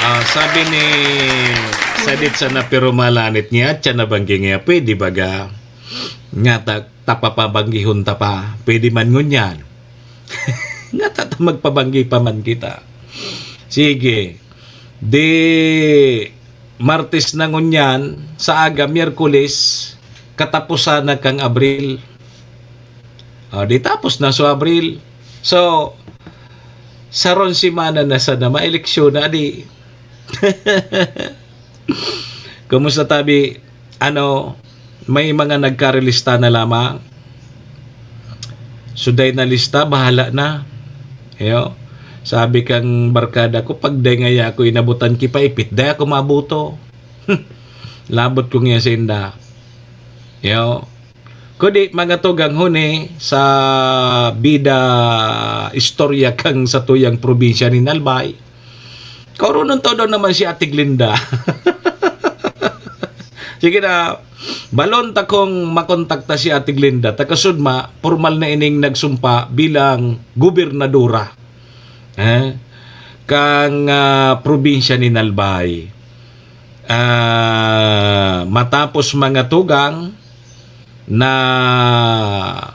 Ah, sabi ni Sadit sana, pero malanit niya, tiyan na banggi niya, pwede baga? Nga ta, tapapabanggihon ta pa, pwede man ngunyan. Nga ta, ta magpabanggi pa man kita. Sige. Di, Martes na ngunyan, sa aga, Miyerkules, katapusan na kang Abril. O, di tapos na so Abril. So, saron semana na sana maeleksyon na, di. Kumusta tabi? Ano, may mga nagkarelista na lamang? Suday na lista, bahala na. Iyo. Sabi kang barkada ko, pag dai ngaya ako inabutan ki paipit, dai ako mabuto. Labot ko niya sinda. Iyo. Kudi, mga tugang, huni sa bida istorya kang satuyang probinsya ni Nalbay. Kaurunon to daw naman si Ate Glinda. Sige na, balon ta kung makontakta si Ate Glinda. Takasudma, pormal na ining nagsumpa bilang gobernadora, eh, kang, ah, probinsya ni Nalbay. Ah, matapos mga tugang na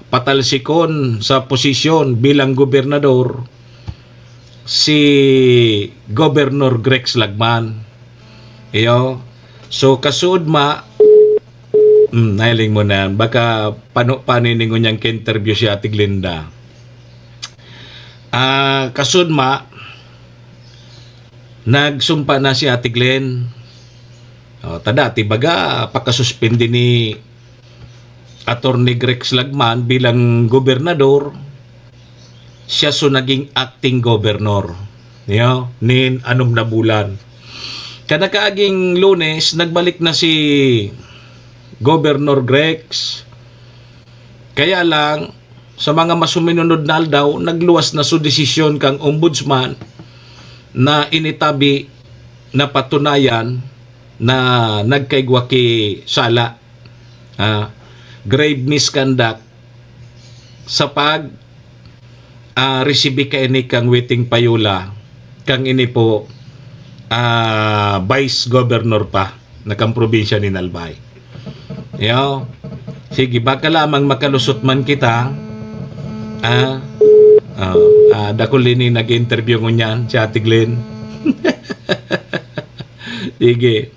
patalsikon sa posisyon bilang gobernador si Governor Grex Lagman. Iyo. So, kasuod ma, hmm, nailing mo na. Baka pano, paano ini ngunyan ka-interview si Ate Glinda? Ah, kasuod ma, nagsumpa na si Ate Glenn. O, ta dati baga, pakasuspindi ni Attorney Grex Lagman bilang gobernador, siya so naging acting governor, niyo, nin anom na bulan. Kan nakaaging Lunes, nagbalik na si Governor Grex. Kaya lang, sa mga masuminunod na aldaw, nagluwas na so desisyon kang Ombudsman na initabi na patunayan na nagkaigwa ki sala, ah, grave misconduct sa pag, ah, resibi kaini kang Witing Payola, kang ini po, ah, Vice Governor pa na kang probinsya ni Nalbay. Yo. Sige, baka lamang makalusot man kita. Ah, oh, ah, dakul ini nag-interview ngunyan, si Ate Glenn. Sige.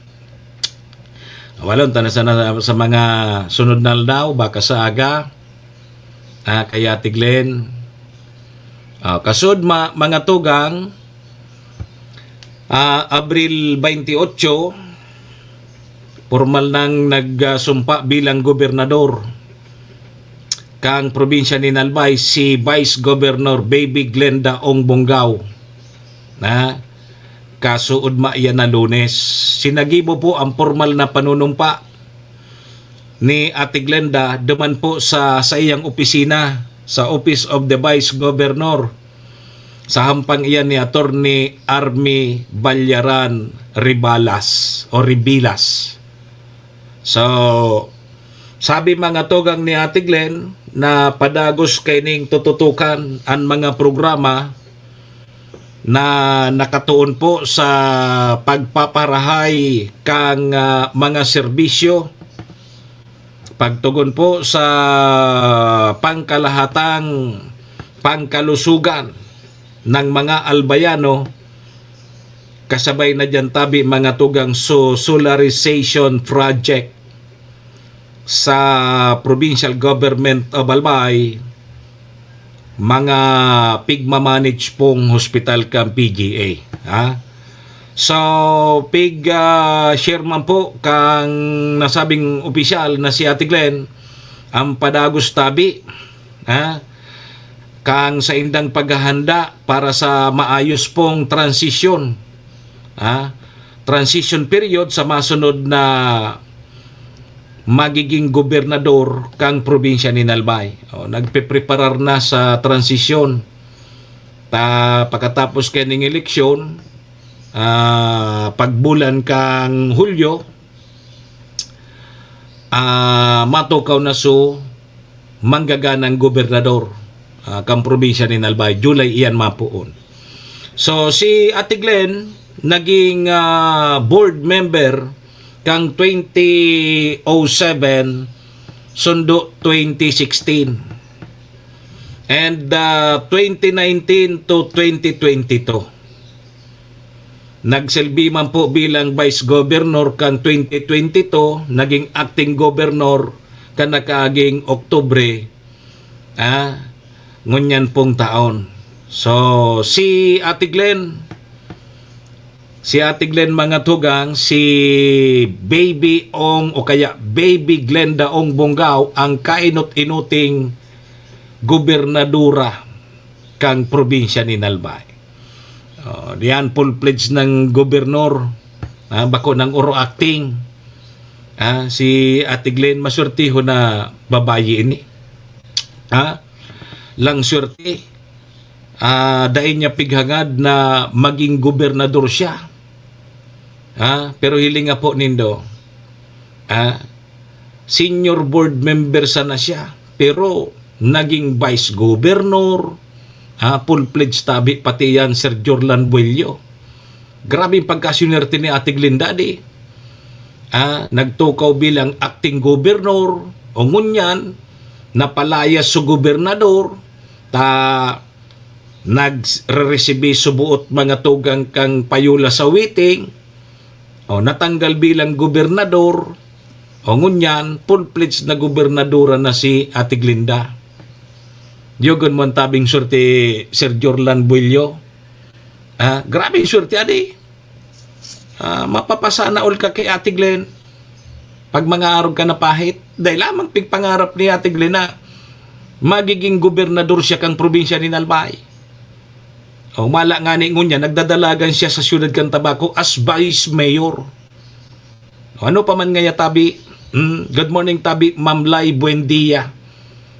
Walon ta na sana sa mga sunod na aldaw, baka sa aga. Ah, kay Ate Glenn. Ah, kasud ma-, mga tugang, ah, Abril twenty-eight, pormal nang nagsumpa bilang gobernador kang probinsya ni Nalbay si Vice Governor Baby Glenda Ong Bongao. Na, kasuodma iyan na Lunes. Sinagibo po ang pormal na panunumpa ni Ate Glenda duman po sa saiyang opisina, sa Office of the Vice Governor, sa hampang iyan ni Attorney Army Ballaran Ribalas o Ribilas. So, sabi mga tugang ni Ate Glenn na padagos kaining tututukan an mga programa na nakatuon po sa pagpaparahay kang, ah, mga serbisyo, pagtugon po sa pangkalahatang pangkalusugan ng mga Albayano, kasabay na diyan tabi mga tugang so solarization project sa Provincial Government of Albay, mga pigmamanage pong hospital kan P G A, ha? So, pig, ah, share man po kang nasabing opisyal na si Ate Glenn, ang padagos tabi, ha? Kang saindang paghahanda para sa maayos pong transisyon, ha? Transition period sa masunod na magiging gobernador kang probinsya nin Albay. O, nagpepreparar na sa transisyon. Ta, pakatapos kaining eleksyon, ah, pagbulan kang Hulyo, ah, matukaw na so manggaganang gobernador, ah, kang probinsya nin Albay. July iyan mapoon. So, si Ate Glenn, naging, ah, board member kang twenty oh seven sundo twenty sixteen. And, ah, twenty nineteen to twenty twenty-two. Nagsilbi man po bilang vice governor kan twenty twenty-two, naging acting governor kan nakaaging Oktubre, ah, ngunyan pong taon. So, si Ate Glenn, si Ate Glenn mga tugang, si Baby Ong o kaya Baby Glenda Ong Bongao ang kainot-inuting gobernadora kang probinsya nin Albay. Oh, diyan full-fledged ng gobernador. Ah, bako ng oro acting. Ah, si Ate Glenn, maswertiho na babayi ini. Ah, lang swerte. Ah, dai niya pighangad na maging gobernador siya. Ah, pero hiling nga po nindo, ah, senior board member sana siya, pero naging vice governor, ah, full-fledged tabi pati yan, Sir Jorlan Buello. Grabe yung pagkaswerte ni Ate Glenn dadi. Ah, nagtukaw bilang acting governor, o ngunyan, napalayas sa gobernador, ta nagre-resibi sa buot mga tugang kang Payola sa Witing, o natanggal bilang gobernador, o ngunyan, full-fledged na gobernadora na si Ate Glinda. Diyogon mo ang tabing swerte, Sir Jorlan Buello. Ah, grabe yung swerte, adi. Ah, mapapasana all ka kay Ate Glenn. Pag mangarog ka na pahit, dahil lamang pigpangarap ni Ate Glenn na magiging gobernador siya kang probinsya ni Albay. O, mala nga ni ngunyan, nagdadalagan siya sa siyudad kan Tabaco as vice mayor. O, ano pa man ngaya tabi? Mm, good morning, tabi, Ma'am Lai, buen dia.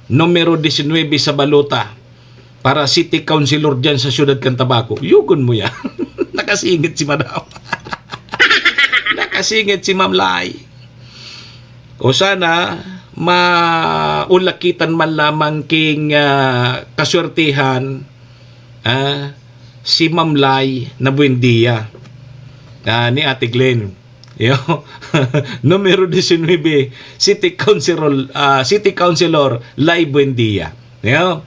Numero diecinuebe sa balota para city councilor dyan sa siyudad kan Tabaco. Yugon mo yan. Nakasingit si Madam. Nakasingit si Ma'am Lai. O sana, maulakitan man lamang king, ah, kaswertihan, ah, si Ma'am Lai na buen dia, ah, ni Ate Glenn. Yo, numero diecinuebe, City Councilor, ah, City Councilor Lai Buendia. Yo,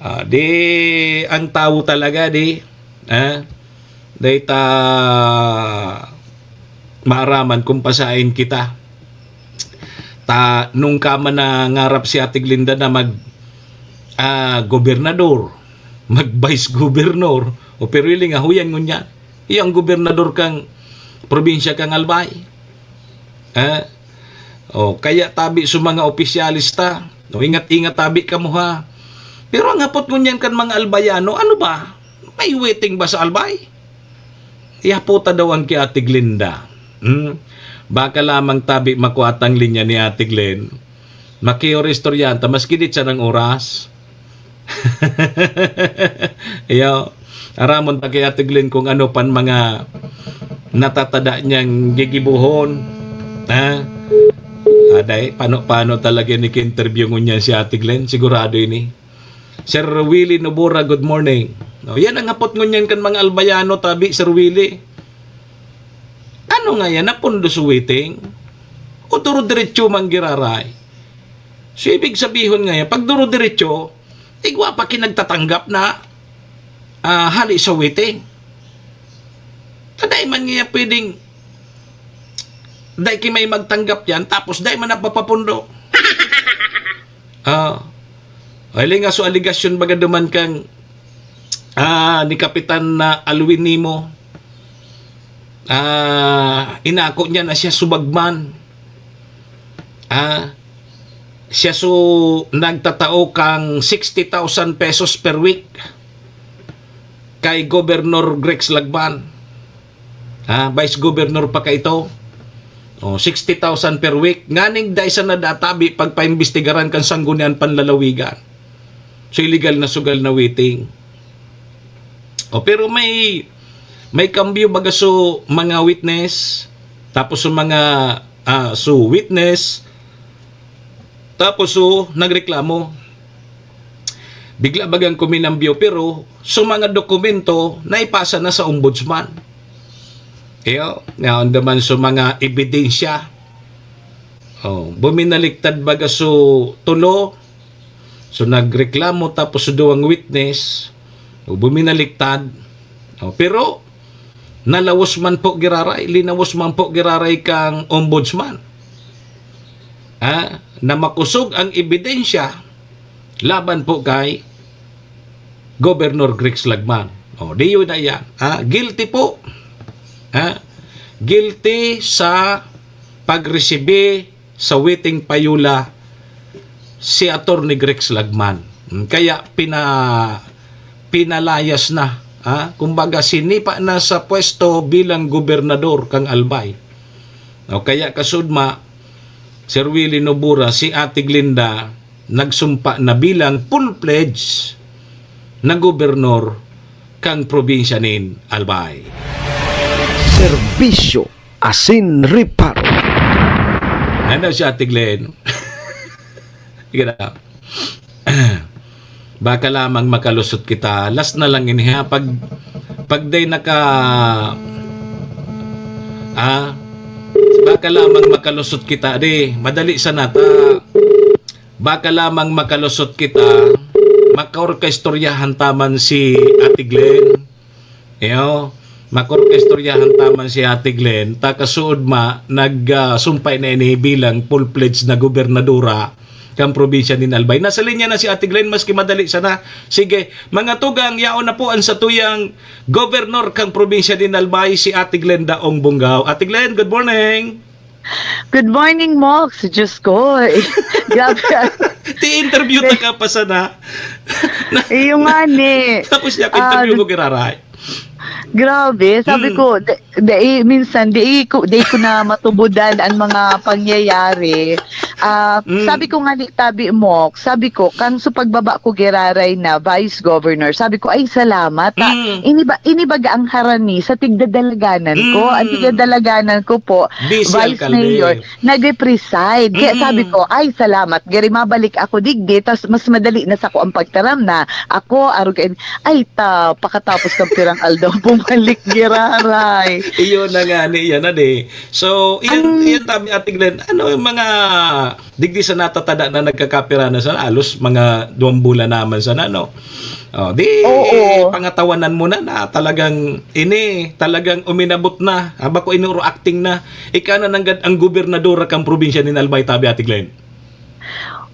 ah, di ang tawo talaga, di, ah, di ta maaraman kung pasain kita. Ta, nung ka man nangarap si Ate Glinda na mag, ah, gobernador, mag vice governor, o pero hiling nga, huyan ngunyan. Iya ang gobernador kang probinsya kang Albay. Eh? O, kaya tabi sa mga opisyalista, no, ingat-ingat tabi kamo ha. Pero ang hapot ngunyan kan mga Albayano, ano ba? May waiting ba sa Albay? Ihapota daw ang ki Ate Glenda. Hmm? Baka lamang tabi makuha tang linya ni Ate Glenn. Makior istoryahan ta, maski di siya ng oras. Iyo, aramon ta kay Ate Glenn kung ano pan mga natatada niyang gigibuhon. Ha? Aday, paano-paano talaga ni interview ngunyan si Ate Glenn? Sigurado ini. Sir Willie Nobura, good morning. No, yan ang hapot ngunyan kan mga Albayano, tabi, Sir Willie. Ano nga yan? Napundo sa waiting? O duro-diretso man giraray? So, ibig sabihon nga yan, pag duro-diretso, igwa pa kinagtatanggap na ah, hali sa waiting. Taday man niya pwedeng, dai ki may magtanggap yan, tapos dai man napapapundo. Ah, ay, nga so aligasyon baga duman kang, ah, ni Kapitan na Alwin Nimo. Ah, inako niya na siya subagman. Ah, siya so nagtatao kang sixty thousand pesos per week kay Governor Grex Lagman. Ah, Vice Governor pa kaito. Oh, sixty thousand per week. Nganing dai sa nadatabi pagpaimbestigaran kan Sanggunian Panlalawigan. So, illegal na sugal na waiting. Oh, pero may, may kambyo baga so mga witness, tapos so mga, ah, so witness, tapos so nagreklamo. Bigla bagang kuminambyo, pero so mga dokumento naipasa na sa ombudsman. Iyo, naandaman so mga ebidensya. Oh, buminaliktad baga so tulo. So, nagreklamo tapos so duwang witness, o buminaliktad. Oh, pero nalawos man po giraray, linawos man po giraray kang ombudsman. Ah, na makosog ang ebidensya laban po kay Governor Grex Lagman. Oh, di yun na yan. Ah, guilty po. Ah, guilty sa pagresibi sa waiting payola si Attorney Grex Lagman. Mm, kaya pina-, pinalayas na, ah, kumbaga sinipa na sa pwesto bilang gobernador kang Albay. O kaya kasudma, Sir Willie Nobura, si Ate Glinda, nagsumpa na bilang full-fledged na gobernador kan probinsya nin Albay. Serbisyo asin reparo. Ano siya, Ate Glenn? Sige na. Baka lamang makalusot kita. Last na lang ini, ha? Pag, pag day naka, ah, baka lamang makalusot kita, di. Madali sana ta. Baka lamang makalusot kita, makaorkestoryahan ta man si Ate Glenn. Iyo, makaorkestoryahan ta man si Ate Glenn, ta kasuod ma, nag, ah, sumpay na ini bilang full-fledged na gobernadora kan probinsya nin Albay. Nasa linya na si Ate Glenn, maski madali sana. Sige, mga tugang, yaon na po ang satuyang gobernador kan probinsya nin Albay, si Ate Glenn Daong Bungao. Ate Glenn, good morning! Good morning, Mox. Diyos ko. Grabe. Ti-interview ta ka pa sana. Iyo nga ni. Tapos niya, Ah, interview mo giraray. Grabe, sabi Hmm. ko, di, di, minsan, di ko, di ko na matubudan ang mga pangyayari. Ah, Hmm. Sabi ko nga ni Tabi Mox, sabi ko, kan sa pagbaba ko giraray na Vice Governor, sabi ko, "Ay, salamat, ah." Hmm. Ini ba, ini baga ang harani sa tigdadalaganan ko. Ang Hmm. tigdadalaganan ko po, Busy Vice alkalde. Mayor, nagre-preside. Kaya Mm. sabi ko, "Ay, salamat. Giri mabalik ako digdi, tas mas madali na sako ang pagtaram na ako, arog, ay, ta, pakatapos ng pirang aldaw, bumalik, giraray." Iyon na nga, ni, yan na, di. So, iyan, Ang iyan tabi, Ate Glenn, ano yung mga digdi sa natatada na nagkakapira na sana, alos mga duwang bulan naman sana, no? Oh, di, Oo. pangatawanan mo na, na talagang ini, talagang uminabot na. Ah, bako inuro acting na. Ika na nanggad ang gobernadora kan probinsya nin Albay, tabi, Ate Glenn.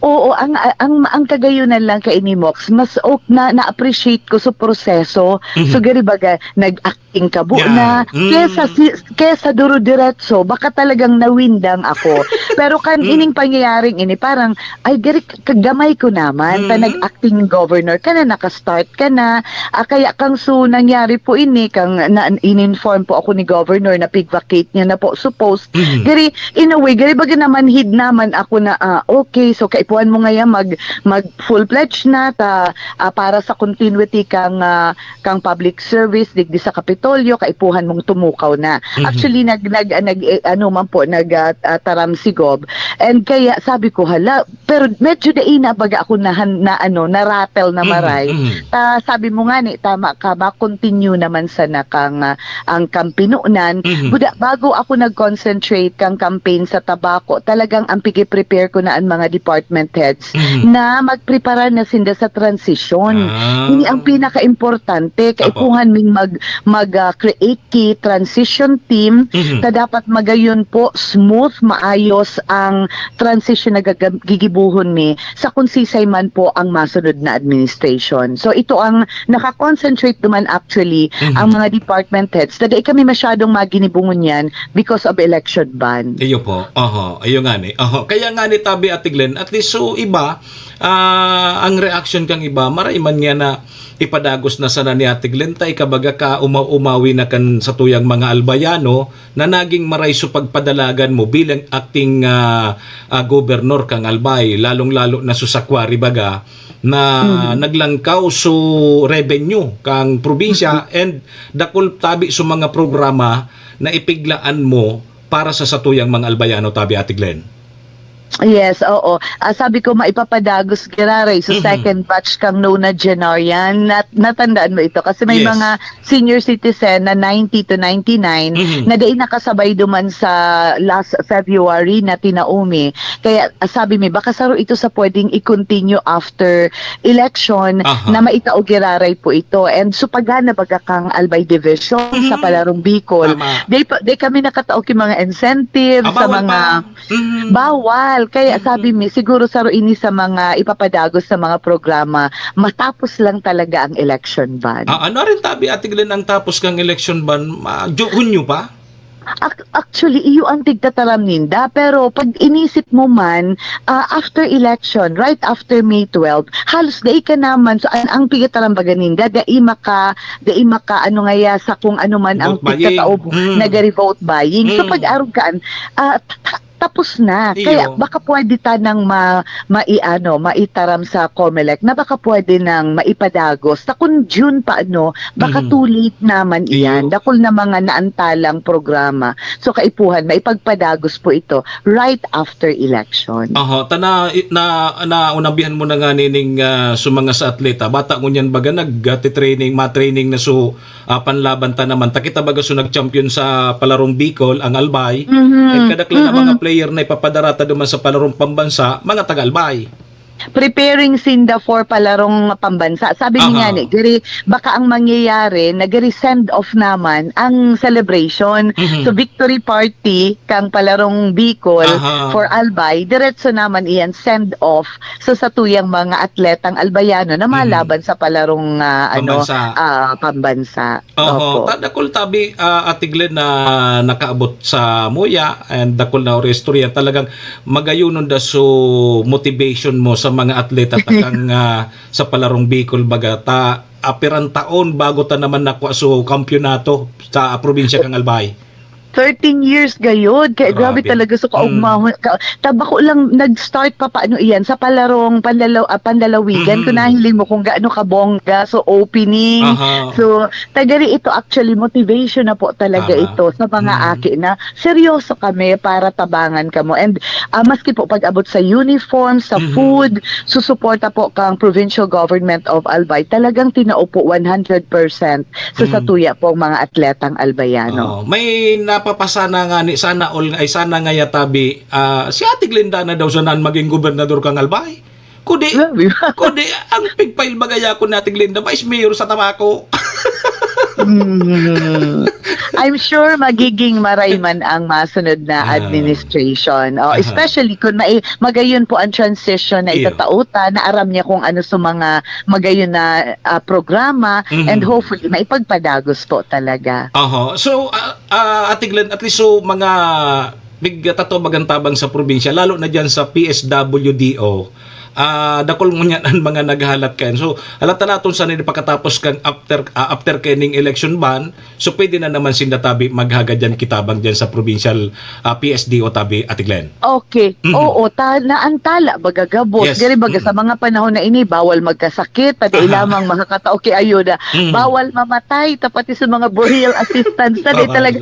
Oo, ang, ang, ang kagayunan lang kaini, Mox, mas ok na, na-appreciate ko sa proseso. Mhm. So, gari baga, nag-acting kabo Yan. na, Mm. kesa si, kesa duro-diretso, baka talagang nawindang ako. Pero kan Mm. ining pangyayaring ini, parang, ay, gari, kagamay ko naman, ta Mm. nag-acting governor ka na, naka-start ka na, ah, kaya kang so nangyari po ini, kang na, in-inform po ako ni governor na pig-vacate niya na po, suppose, Mhm. gari, in a way, gari baga naman hid naman ako na, ah, okay, so kaipuhan mo ngayon mag, mag full-fledged na ta, ah, para sa continuity kang, ah, kang public service, digdi sa Kapitolyo, kaipuhan mong tumukaw na. Mhm. Actually, nag, nag, ah, nag, eh, ano man po, nag, ah, ah, taram si Gob. And kaya sabi ko, "Hala," pero medyo dai na baga ako nahan-, na ano, na-rattle na Mhm, maray. mhm. Ta, sabi mo nga ni, tama ka, ma-continue naman sana kang, ah, ang kampinonan. Mhm. Buda, bago ako nag-concentrate kang campaign sa Tabaco, talagang ang pigi-prepare ko na ang mga department heads Mhm. na magprepara na sinda sa transition. Ah. Ini ang pinaka-importante. Apo. Kaipuhan ming mag, mag, ah, create ki transition team Mhm. ta dapat magayon po smooth, maayos ang transition na gaga-, gigibuhon mi sa kung sisay man po ang masunod na administration. So, ito ang naka-concentrate naman actually Mhm. ang mga department heads. Na dai kami masyadong maginibo ngunyan because of election ban. Iyo po. Oho, iyo nga ni. Oho. Kaya nga ni tabi, Ate Glenn, at least so iba, ah, ang reaction kang iba, maray man nga na ipadagos na sana ni Ate Glenn, ta ikabaga ka uma-, umawi na kan satuyang mga Albayano na naging maray so pagpadalagan mo bilang acting, ah, ah, gobernador kang Albay, lalong-lalo na so sakwari baga na Mhm. naglangkaw so revenue kang probinsya Mhm. and dakul tabi so mga programa na ipiglaan mo para sa satuyang mga Albayano tabi, Ate Glenn. Yes, oo. Ah, sabi ko, maipapadagos giraray sa Mhm. second batch kang nonagenarian. Nat-, natandaan mo ito? Kasi may Yes. mga senior citizen na ninety to ninety-nine Mhm. na dai nakasabay duman sa last February na tinao mi. Kaya, ah, sabi mi, baka saro ito sa pwedeng i-continue after election Aha. na maitao giraray po ito. And so, pagana baga kang Albay Division sa Mhm. Palarong Bicol, Tama. di pa, di kami nakatao ki mga incentive Aba, sa wala mga pa. Mm. Bawal. Kaya Mm. sabi mi, siguro saro ini sa mga ipapadagos sa mga programa, matapos lang talaga ang election ban. Ah, ano rin tabi, Ate Glenn, ang tapos kang election ban? Ma-, Ju-, Hunyo pa? Ac-, actually, iyo ang tigtataram ninda. Pero pag inisip mo man, ah, after election, right after May twelve, halos dai ka naman. So, ang, ang tigtataram baga ninda, dai maka, dai maka, ano ngaya, sa kung ano man ang Vote buying. tigtataob, Mm. nagari-vote buying. So, Mm. pag-arog kaan, ah, ta-, ta-, tapos na. Iyo. Kaya baka pwede tanang ma-, maiano, maitaram sa Comelec na baka pwede nang maipadagos. Sa kung June pa, ano, baka Mhm. too late naman Iyo. iyan. Dakul na mga naantalang programa. So, kaipuhan, maipagpadagos po ito right after election. Aha, ta na, na, naunabihan mo na nga nining, ah, so mga sa atleta. Bata ngunyan baga nagtitraining, matraining na so ah, panlaban ta naman. Ta kita baga so nag-champion sa Palarong Bicol, ang Albay. Mhm. At kadaklan na mga Mm-mm. player na ipapadara ta duman sa Palarong Pambansa, mga taga-Albay. Preparing sinda for Palarong Pambansa. Sabi ni Aha. nga ni, giri, baka ang mangyayari, nagiri send off naman ang celebration. Mhm. So, victory party kang Palarong Bicol Aha. for Albay, diretso naman iyan send off sa satuyang mga atletang Albayano na Mhm. malaban sa Palarong, ah, ano, Pambansa. ah, Pambansa. Oho, Opo. ta-, dakul tabi, ah, Ate Glenn, na nakaabot sa muya and dakul na istorya. Talagang magayonon da so motivation mo sa mga atleta takang, ah, sa Palarong Bicol, baga ta, apiran taon bago ta naman nakua so kampiyonato sa probinsya kang Albay. Thirteen years gayod. Kaya grabe Grabe. talaga sa Mm. kaugmahon. Ka-, ta bako lang nag-start pa paano iyan sa palarong panlalaw-, ah, panlalawigan. Mm. Kung nahiling mo kung gaano kabongga. So, opening. Aha. So, tagari ito actually, motivation na po talaga Tama. ito sa mga Mm. aki na seryoso kami para tabangan kamo. And, ah, maski po pag-abot sa uniform, sa Mm. food, susuporta po kang Provincial Government of Albay. Talagang tinao po one hundred percent sa Mm. satuya pong mga atletang Albayano. Oo. May napapasana nga ni, sana all, ay sana nga yatabi, ah, si Ate Glenda na daw sana ang maging gobernador kang Albay. Kudi, Grabe. kudi, ang pigpail bagaya ko ni Ate Glenda, Vice Mayor sa Tabaco. Mm. I'm sure magiging maray man ang masunod na Ah. administration. Oh, Aha. especially kung mai-, magayon po ang transition na Iyo. itatao ta, na aram niya kung ano sa mga magayon na, ah, programa, and Mhm. hopefully maipagpadagos po talaga. Aha. So, ah, ah, Ate Glenn, at least so mga mig-, tataw bagang tabang sa probinsya, lalo na diyan sa P S W D O, ah, dakul ngunyan an mga naghahalat kayan. So, halat-halaton sana ini pakatapos kan after, ah, after kaning election ban, so pwede na naman sinda tabi maghagad diyan kitabang diyan sa provincial, ah, P S D O tabi, Ate Glenn. Okay. Mhm. Oo, ta-, naantala baga gabos. Yes. Gani baga sa Mm. mga panahon na ini, bawal magkasakit, ta dai Aha. lamang makakatao ki ayuda. Mm. Bawal mamatay, ta pati sa mga burial assistance, ta dai Bawal. talaga.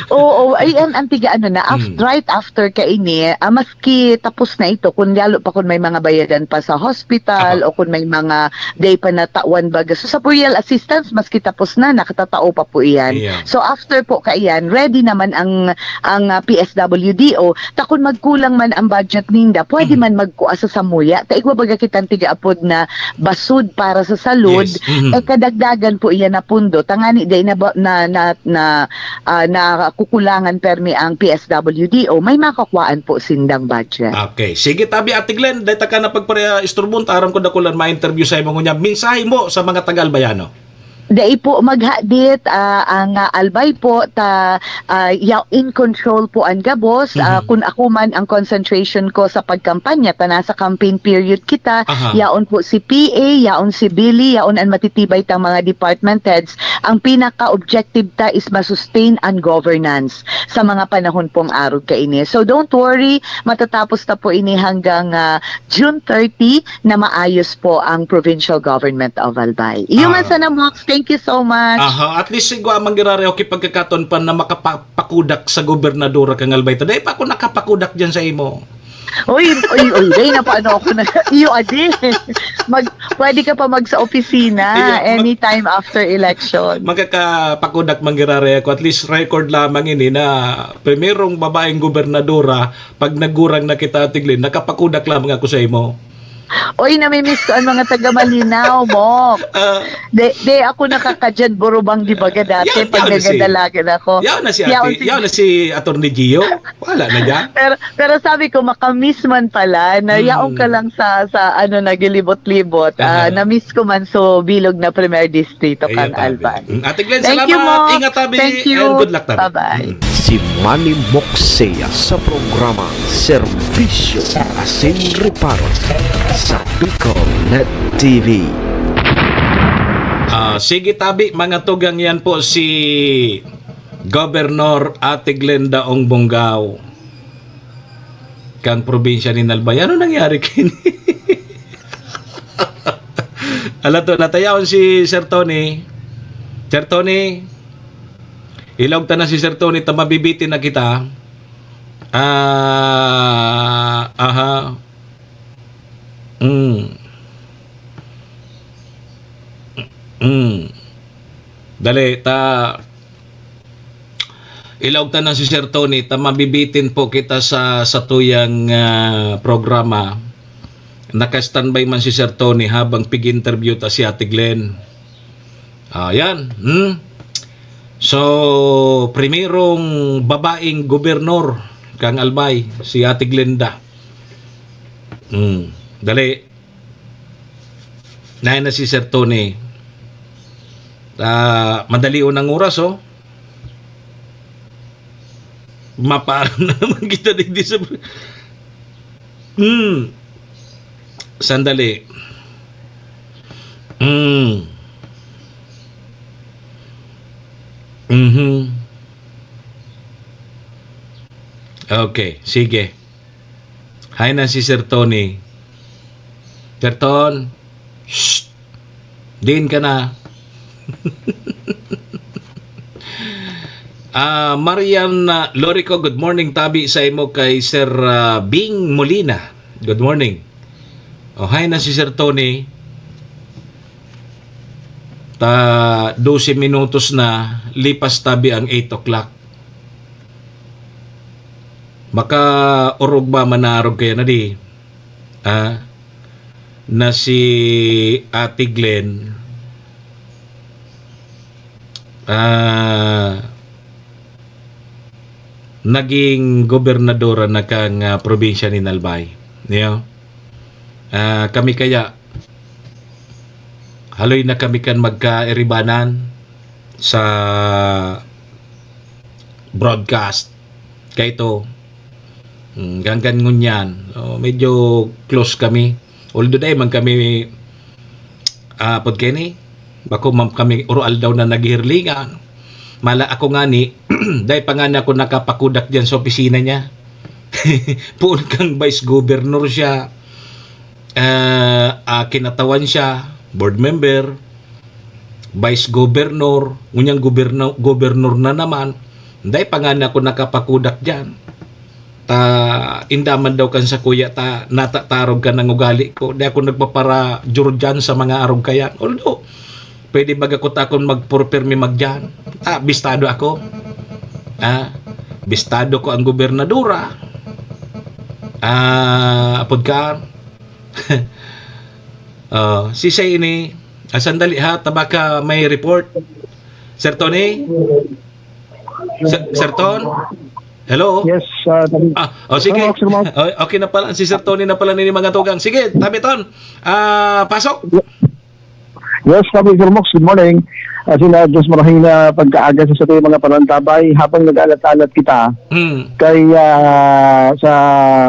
Oo, ay, an, an tiga ano na, af-, Mm. right after kaini, ah, maski tapos na ito, kun lalo pa kun may mga bayadan pa sa hospital Aha. o kun may mga dai pa natawan baga. So, sa burial assistance, maski tapos na, nakatatao pa po iyan. Iya. So, after po kaiyan, ready naman ang, ang, ah, P S W D O. Ta kun magkulang man ang budget ninda, pwede Mhm. man magkua sa samuya. Ta igwa baga kitang tiga apod na basud para sa salud, Yes. Mhm. eh, kadagdagan po iyan na pundo. Tangani dai na ba, na, na, na, ah, nakukulangan permi ang P S W D O. May makakuhaan po sindang budget. Okay. Sige, tabi, Ate Glenn, dai ta ka na pagpare-, isturbon, ta aram ko dakul an ma-interview sa imo ngunyan. Mensahe mo sa mga taga-Albayano? Dai po maghadit, ah, ang, ah, Albay po, ta, ah, ya-, in control po an gabos. Ah, Mhm. kun ako man ang concentration ko sa pagkampanya, ta nasa campaign period kita, Aha. yaon po si P A, yaon si Billy, yaon an matitibay tang mga department heads. Ang pinaka-objective ta is ma-sustain an governance sa mga panahon pong arog kaini. So, don't worry, matatapos ta po ini hanggang, ah, June thirty na maayos po ang Provincial Government of Albay. Iyo man Ah. sana, Mox. Thank you so much. Aha, at least igwa man giraray, okay, pagkakataon pa na makapapakudak sa gobernadora kan Albay. Ta dai pa ako nakapakudak diyan sa imo. Uy, uy, uy, dai na paano ako na, iyo, adi. Mag-, pwede ka pa mag sa opisina Iyo, mag- anytime after election. Magkakapakudak man giraray ako. At least record lamang ini na primerong babaeng gobernadora. Pag nagurang na kita, Ate Glenn, nakapakudak lamang ako sa imo. Oy, namimiss ko ang mga taga Malinao, Mok. Ah. Di, di ako nakakadyan burubang di baga dati Yan, pag yan na si, nagadalagan ako. Yan na si Yaon Ate, si yan na si Attorney Gio. Wala na dyan. Pero, pero sabi ko, makamiss man pala na Hmm. yaon ka lang sa, sa ano, nagilibot-libot. Ah, Aha. na-miss ko man so bilog na Premier Distrito Ayan, kan tabi. Albay. Mm, Ate Glenn, Thank you, salamat. Mok. Ingat, tabi. Thank you. And good luck, tabi. Bye-bye. Mm. Si Manny Moksea sa programa Serbisyo asin Reparo sa Bicol Net T V. Ah, sige, tabi, mga tugang, yan po si Gobernador Ate Glenda Ong Bongao. Kang probinsya nin Albay. Ano nangyari kini? Ala to, natayaon si Sir Tony. Sir Tony, ilaog ta na si Sir Tony, ta mabibitin na kita. Ah, aha. Mm. Mm. Dali, ta Ilaog ta na si Sir Tony, ta mabibitin po kita sa satuyang, ah, programa. Naka-standby man si Sir Tony habang pig-interview ta si Ate Glenn. Ah, yan. Hmm? So, primerong babaeng gobernador kang Albay, si Ate Glenda. Hmm. Dali. Nayan na si Sir Tony. Ah, madali unang oras, oh. Mapaano na naman kita digdi sa, hmm. Sandali. Hmm. Mhm. Okay, sige. Hay na si Sir Tony. Sir Ton, shh! Diin ka na? Ah, Marian, ah, Lorico, good morning, tabi sa imo kay Sir, ah, Bing Molina. Good morning. Oh, hay na si Sir Tony. Ta, dose minutos na, lipas tabi ang eight o'clock. Makaorog ba, manarog kaya na di? Ah, na si Ate Glenn. ah, naging gobernadora na kan, ah, probinsya nin Albay. Niyo? Ah, kami kaya, haloy na kami kan magkairibanan sa broadcast. Kaito, hmm, hanggang ngunyan, oh, medyo close kami. Although dai man kami, ah, apod kaini, bako man kami oro-aldaw na naghihirlingan. Mala ako ngani, dai pa ngani ako nakapakudak diyan sa opisina niya. Poon kang vice governor siya, ah, ah, kinatawan siya, board member, vice governor, ngunyan goberno-, governor na naman. Dai pa ngani ako nakapakudak diyan. Ta, inda man daw kan sakuya ta natatarog kan ang ugali ko. Di ako nagpapara-jurjan sa mga arog kayan. Although, pwede baga ko ta akong magpurpirmi magdiyan. Ta, bistado ako. Ah, bistado ko ang gobernadora. Ah, apod ka, ah, si Say ini, ah, sandali ha, tabaka may report. Sir Tony? Sir, Sir Ton? Hello? Yes, ah, Tony. Ah, oh, sige. Sir Mox, Sir Mox. Oh, okay na pala. Si Sir Tony na pala ni mga tugang. Sige, tabi Ton. Ah, pasok. Yes, tabi, Sir Mox. Good morning. Ah, sila Diyos marahing na pagkaaga sa satuyang mga panantabay habang nag-alat-alat kita Hmm. kay, ah, sa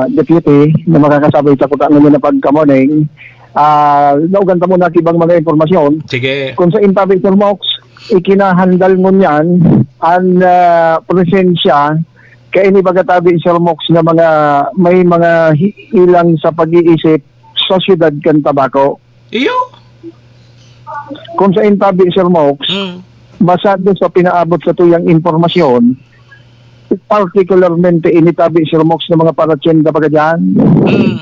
deputy na makakasabay sa kuta ngayon na pagka-morning. Ah, naugan ta muna kibang mga impormasyon. Sige. Kung sa intabi, Sir Mox, ikinahandal ngunyan an, ah, presensya kaini baga tabi, Sir Mox, na mga, may mga hi-, ilang sa pag-iisip sa siyudad kan Tabaco. Iyo? Kung sa intabi, Sir Mox, Mm. basado sa pinaabot sa tuyang impormasyon, particularmente ini tabi, Sir Mox, ng mga paratyenda baga dyan, Mm.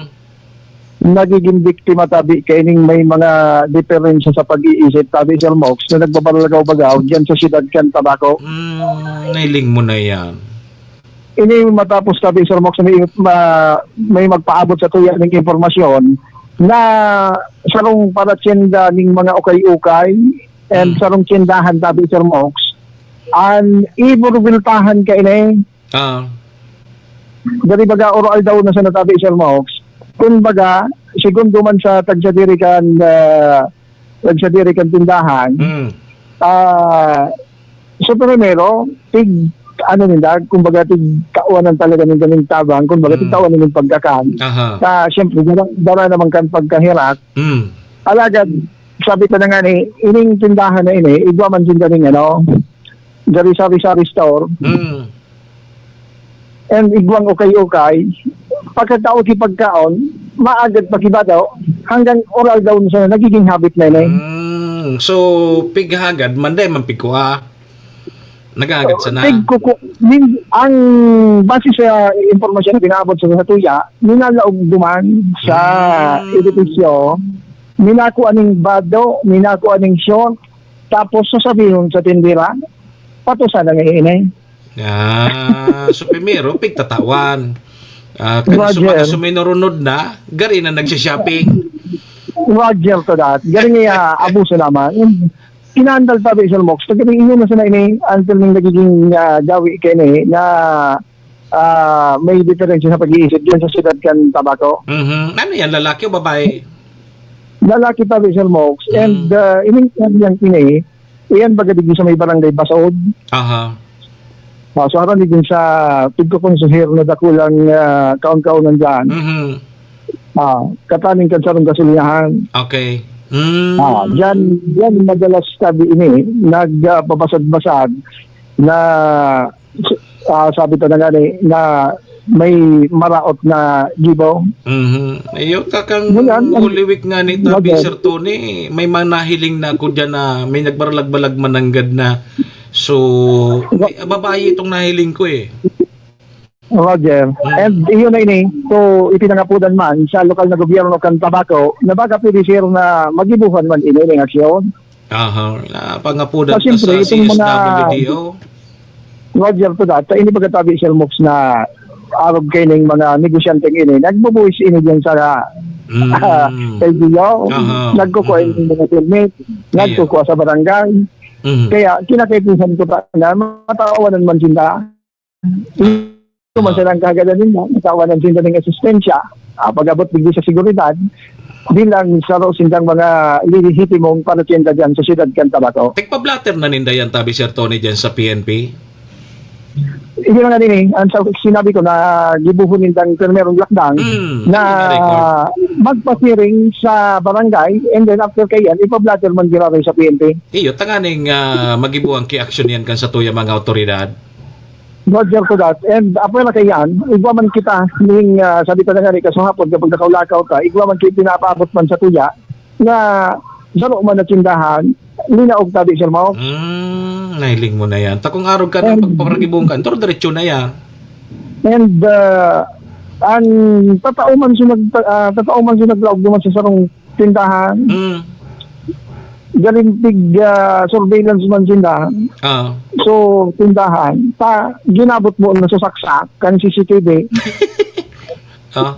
nagiging biktima tabi kaining may mga diferensya sa pag-iisip tabi, Sir Mox, na nagbabalagaw-bagaw diyan sa siyudad kan Tabaco. Mm, nailing mo na yan. Ini matapos tabi, Sir Mox, may, ma-, may magpaabot sa tuya ning impormasyon na sarong paratyenda ning mga ukay-ukay and Mm. sarong tyendahan tabi, Sir Mox, an iburbultahan kaini. Ah. Dali baga, oro-aldaw na sa natabi, Sir Mox. Kumbaga, segundo man sa tagsadiri kan, ah, tagsadiri kan tindahan, Mm. ah, so, primero, tig, ano ninda, kumbaga, tig kawanan talaga ninda ning tabang, kumbaga, Mm. tig kawanan ning pagkakan. Aha. Ta, siyempre, dara, dara naman kan pagkahirak. Mm. Alagad, sabi ko na nga ni, ining tindahan na ini, igwa man sinda ning, ano, sari-sari store. Mm. And igwang ukay-ukay, pagkatao ki pagkaon, maagad pa ki bato, hanggang oral daw na siya, nagiging habit na ini. Mm. So, pighagad, manday man pigkua. Naghagad sana. Pigkuku-, min-, ang base sa impormasyon na pinaabot sa, sa tuya, minalaog duman sa Mm. edipisyo, minako aning bado, minako aning short, tapos sasabihon sa tindera, "Pato sana nga ini." Ah, so primero, pigtatawan. Ah, kan Roger. Sumaka suminurunod na, gari na nagsha-shopping. Roger to that. Gari nga, abuso naman. Kinandal pa, Sir Mox. Pag iyo na sana ini, until ning nagiging, ah, gawi kaini na, ah, may diferensya sa pag-iisip diyan sa siyudad kan Tabaco. Mhm. Ano yan, lalaki o babae? Lalaki pa, Sir Mox. Mm. And, ah, ining, yang ini, iyan baga digdi sa may barangay Basaod. Aha. Ah, so, harani din sa pigkukonsehir na dakulang, ah, kaon-kaonan dyan. Mhm. Ah, kataning kan sarong gasolinahan. Okay. Mm. Ah, dyan, dyan madalas tabi ini, nag, ah, babasag-basag na, ah, sabi ta na nga ni, na may maraot na gibo. Mhm. Ayun, kakang Ngayon, ang Holy Week nga ni tabi, Ngayon. Sir Tony, may mga nahiling na ako dyan na may nagbalag-balag mananggad na. So, Nga- may, babae itong nahiling ko eh. Roger. Mm. And iyon na ini. So, ipinangapodan man sa lokal na gobyerno kan Tabaco na baka pwede, sir, na magibuhan man ini ning aksyon. Aha, napangapodan Ah, ta siyempre, sa itong mga C S W D O. Roger to that. Ini pagkatabi, Sir Mox, na arog kaining mga negosyante ini. Nagbubuhis ini diyan sa, Mm. L G U. Aha. Nagkukuha Mm. ini mga permit. Iyo. Nagkukuha sa barangay. Mhm. Kaya kinakaipuhan ko ta na matawanan man sinda. Ito man Ah. silang kahagadan ninda, matawanan sinda ning asistensya. Ah, pag-abot digdi sa seguridad, bilang saro sindang mga lehitimong paratiyenda diyan sa siyudad kan Tabaco. Tigpa-blotter na ninda yan, tabi, Sir Tony, diyan sa P N P? Iyo na nga din eh. Ang sa, sinabi ko na gibuhon nindang primerong lakdang Mm, na yun yung record. magpasiring sa barangay, and then after kaiyan, ipa-blotter man giraray sa P N P. Iyo, tanganing, ah, magibo ang ki-action yan kan sa tuya mga awtoridad. Roger ko that. And apoy na kaiyan, igwa man kita, ning, ah, sabi ta na nga ni, kaso hapon, kapag nakaulakaw ka, igwa man kita pinapaabot man sa tuya, na saro man na tindahan, linaog tabi, Sir Mao. Mm, nahiling mo na yan. Takong arog ka ng And pagpaparagibong ka, pero diretso na yan. And, ah, ang tatao man siya nag-, ah, tatao man siya naglaog naman sa sarong tindahan. Mm. Galing tig, ah, surveillance man sila. Ah. So, tindahan. Pa, ginabot mo na sa saksak, kan C C T V. Ah.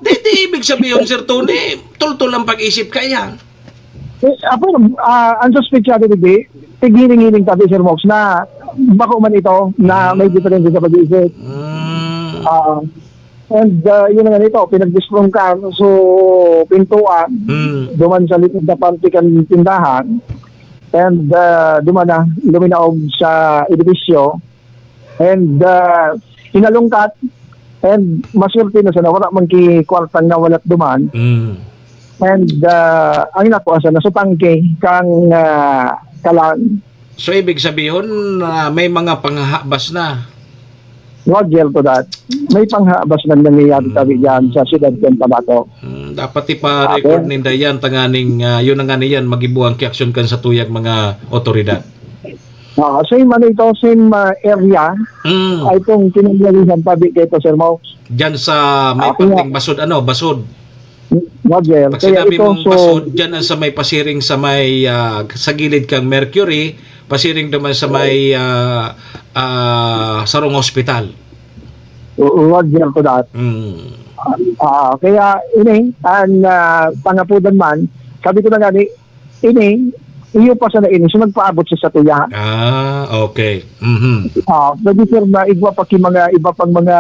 Di, di ibig sabihin, Sir Tony, tultol ang pag-isip ka yan. Eh, apo, ah, ang suspect siya, di, di, tighiling-hiling tabi, Sir Mox, na bako man ito, na may Mm. diferensya sa pag-iisip. Mm. Ah, and, ah, yun nga nito, pinag-disprong ka, so, pintuan, Mm. duman sa likod na parte kan tindahan, and, ah, duman na, luminaog sa edifisyo, and, ah, hinalungkat, and maswerte na sana, wala man ki kwartang nawalat duman. Mm. And, ah, ang nakuha sana, sa tangke, kang, ah, kalan. So, ibig sabihin, ah, may mga panghahabas na? Roger to that. May panghahabas na nangyayari Mm. tabi dyan sa siyudad ng Tabaco. Mm, dapat ipa-record Okay. ninda yan, tanganing, ah, yun na nga niyan, magibuang kiaksyon kan sa tuyang mga otoridad. Ah, same ano ito, same, ah, area. Mm. Ay, itong kinangyarihan tabi kay ito, Sir Mox. Dyan sa may Ah, kaya pagding basod, ano, basod. Roger, Pag kaya sinabi ito, mong so basod, dyan ang sa may pasiring sa may, ah, sa gilid kang Mercury, pasiring naman sa may, ah, ah, sarong hospital. Roger ko that. Mm. Ah, kaya ini, ang, ah, pangapudan man, sabi ko na nga ni, ini, iyo pa sana ini, so nagpaabot siya sa tuya. Ah, okay. Mhm. Ah, pwede, sir, na igwa pa ki mga iba pang mga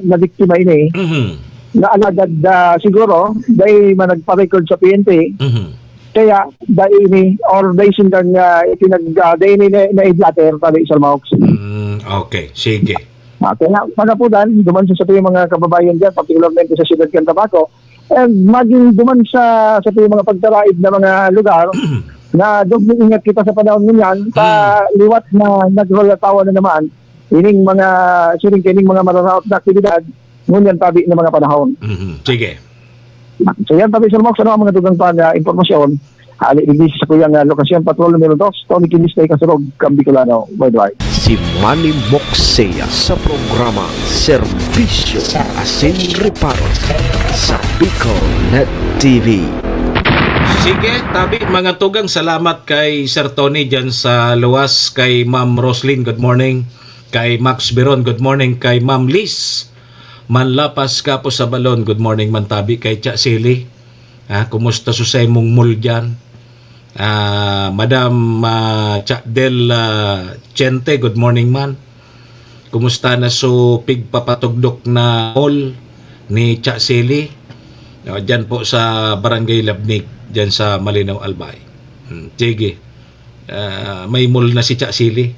nabiktima ini. Mhm. Na alagad, ah, siguro, dahil man nagpa-record sa P N P, Mhm. kaya dahil ini, or dahil sindang, ah, ipinag-, ah, dahil ini na, na-blotter, sabi, Sir Mox. Mm, okay. Sige. Ah, kaya pangapudan, duman sa, sa mga kababayan dyan, particularmente sa siyudad ng Tabaco, and maging duman sa, sa mga pagtaraib na mga lugar, na doble ingat kita sa panahon ngunyan, sa Hmm. liwat na nagrulatawa na naman, ining mga, siring kaining mga mararaot na aktibidad, ngunyan tabi na mga panahon. Mhm. Sige. So yan, tabi, Sir Mox, ano ang mga dugang pa na impormasyon? Ali, digdi sa kuyang, ah, lokasyon, Patrol numero dos, Tony Quilista, Ikasurog, Kambicolano, Worldwide. Si Manny Moxea sa programa Serbisyo Asin Reparo sa Bicol Net T V. Sige, tabi, mga tugang, salamat kay Sir Tony dyan sa luwas, kay Ma'am Roslyn, good morning, kay Max Biron, good morning, kay Ma'am Liz Manlapas, Kapo sa Balon, good morning man tabi, kay Cha Sili. Ah, kumusta su saimong mall dyan? Ah, Madam, ah, Cha Del, ah, Chente, good morning man. Kumusta na su pigpapatugdok na mall ni Cha Sili? O, dyan po sa Barangay Labnig, dyan sa Malinaw, Albay. Hmm, sige. Ah, may mall na si Cha Sili.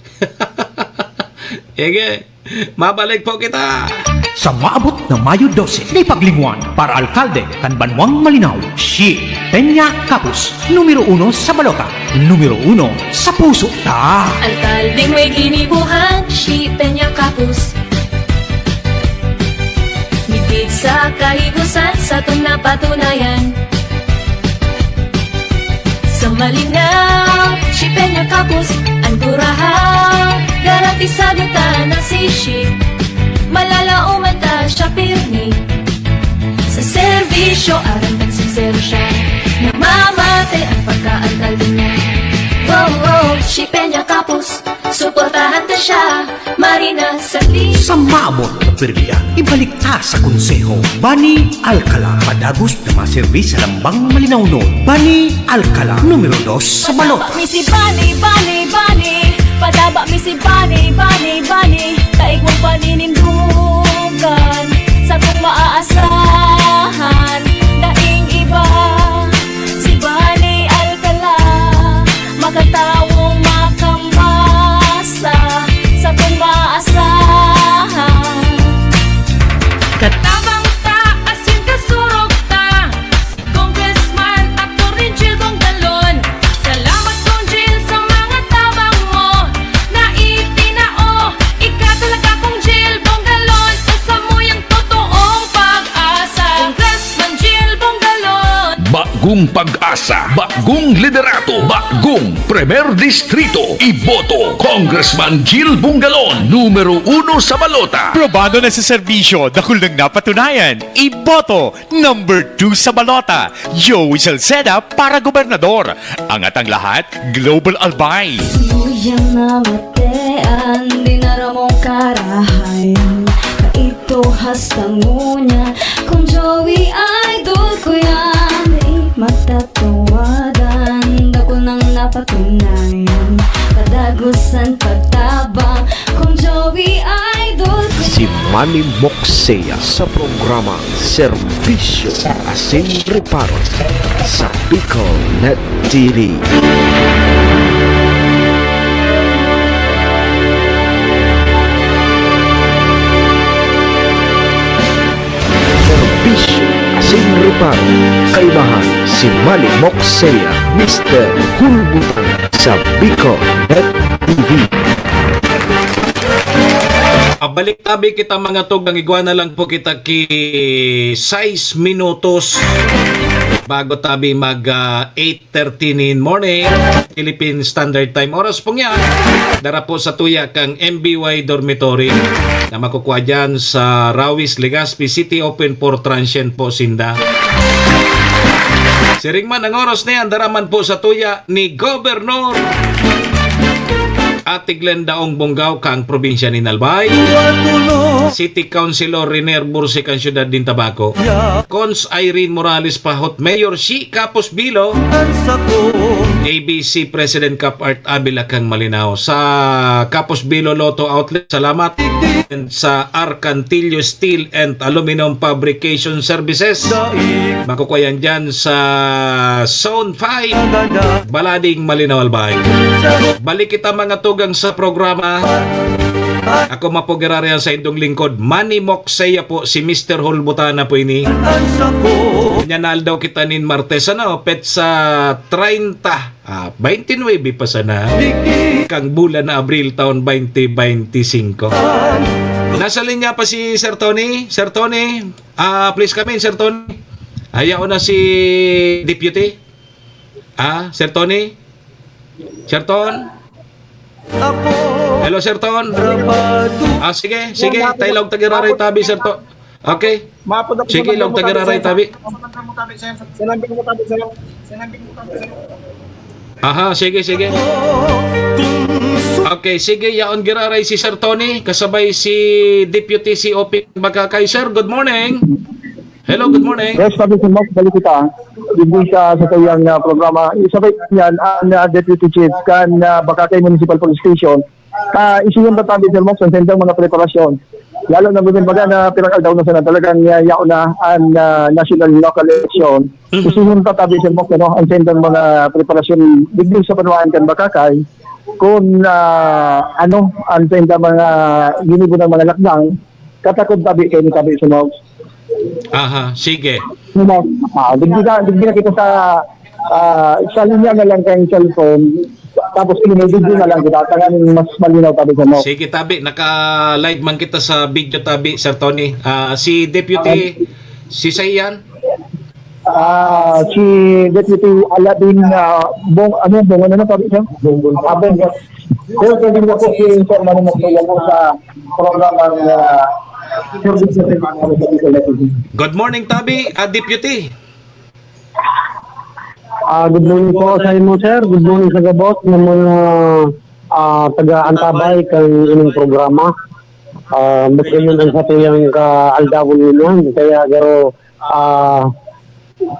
Sige. Mabalik po kita. Sa maabot na Mayo dose, napaglingwan para alkalde kan Banwang Malinao, si Peña Capus, numero uno sa balota, numero uno sa puso ta. Alkaldeng may ginibohan, si Peña Capus. Midbid sa kahigosan, satong napatunayan. Sa Malinao, si Peña Capus, ang kurahaw, garantisado ta na si Shi. Malalaoman ta siya pirmi. Sa serbisyo, aram kan sinsero siya. Namamate ang pagkaalkalde niya. Oh, oh, si Peña Capus, suportahan ta siya. Ari na sa di. Sa maabot na pirilian, ibalik ta sa konseho. Bani Alcala, padagos na maserbi sa lambang malinawnon. Bani Alcala, numero dos sa balota. Mi si Bani, Bani, Bani. Padaba mi si Bani, Bani, Bani. Kaigwang paninindugan sa kung maaasahan. Daing iba, si Bani Alcala. Makatawo, makamasa, sa kung maaasahan. Katabang ta, asin kasurog ta, si Congressman Attorney Jill Bongalon. Salamat, Kong Jill, sa mga tabang mo na itinao. Ika talaga, Kong Jill Bongalon, ang samuyang totoong pag-asa. Congressman Jill Bongalon. Bagong pag-asa, bagong liderato, bagong Primer Distrito. Iboto, Congressman Jill Bongalon, numero uno sa balota. Probado na sa serbisyo, dakul nang napatunayan. Iboto, number two sa balota. Joey Salceda para gobernador. Angat ang lahat, Global Albay. Suyang namatean, dinaramong karahay. Kaito hasta ngunyan, Kong Joey, idol ko yan. Di matatawadan, dakul nang napatunayan. Kadagusan, pagtabang, Kong Joey, idol ko yan. Si Manny Moxea sa programa Serbisyo Asin Reparo sa Bicol Net T V. Serbisyo asin reparo, kaibahan si Manny Moxea, Mister Hulbutan sa Bicol Net T V. Abalik tabi kita, mga tugang, igwa na lang po kita ki sais minutos bago tabi mag, ah, eight thirty nin morning, Philippine Standard Time. Oras pong yan, dara po sa tuya kang M B Y Dormitory na makukuha dyan sa Rawis, Legazpi City, open for transient po sinda. Siring man ang oras na yan, dara man po sa tuya ni Governor Ate Glenda Ong Bongao, kang probinsya nin Albay. City Councilor Riner Bursik, ang siyudad nin Tabaco. Cons Irene Morales Pahot, Mayor si Capos Bilo. A B C President Cap Art Abila, kang Malinao. Sa Capos Bilo Lotto Outlet, salamat. And sa Arcantillo Steel and Aluminum Fabrication Services. Makukuha yan dyan sa Zone five, Balading, Malinao, Albay. Balik kita, mga tugang, sa programa. Ako man po giraray an saindong lingkod, Manny Moxea po, si Mister Hulbutana po ini. Ngunyan na aldaw kita nin Martes, ano, petsa treinta, ah, twenty-nine pa sana, kang bulan na Abril, taon twenty twenty-five. Nasa linya pa si Sir Tony. Sir Tony, ah, please come in, Sir Tony. Ayaw na si Deputy. Ah, Sir Tony? Sir Ton? Hello, Sir Ton? Ah, sige, sige. Tayo lang tagiraray tabi, Sir Ton. Okay. Sige, lang tagiraray tabi. Sinambing mo tabi, sir. Sinambing mo tabi, sir. Aha, sige, sige. Okay, sige, yaon giraray si Sir Tony, kasabay si Deputy C O P Bakakay. Sir, good morning. Hello, good morning. Yes, Papi Sir Mark, balik kita. Hindi sa, sa tuyang, ah, programa. Isabay niyan, ang, ah, Deputy Chief kan, ah, Bakakay Municipal Police Station. Ah, isiyon ta tabi, Sir Mark, ang sendang mga preparasyon. Lalo na gud, baga na pirang aldaw na sana talagang, ah, yaon na ang, ah, national local election. Mhm. Isiyon ta tabi, Sir Mark, ano, ang sendang mga preparasyon digdi sa banwaan kan Bakakay. Kung, ah, ano, ang sendang mga ginibo ng mga lakdang, katakod tabi, kayo tabi, Sir Mark. Aha, sige. Sir Mark, ah, digdi na, digdi na kita sa, ah, sa linya na lang kayong cellphone. Tapos, pinididi na lang kita. Tangan mas malinaw tabi, Sir Mark. Sige, tabi. Naka-live man kita sa video tabi, Sir Tony. Ah, si Deputy, si Sayan? Ah, si Deputy Aladin, ah, Bong, ano, Bong, ano na tabi siya? Bong, Bong. Ah, Bong. Sir, pwede mo po si Sir Manny Moxea po sa programa ng, ah, Service sa Service. Good morning, tabi, ah, Deputy. Ah, good morning po sa imo, sir. Good morning sa gabos ng mga, ah, taga-antabay kan ining programa. Ah, mas ganyan ang satuyang kaaldawon ngunyan. Kaya garo, ah,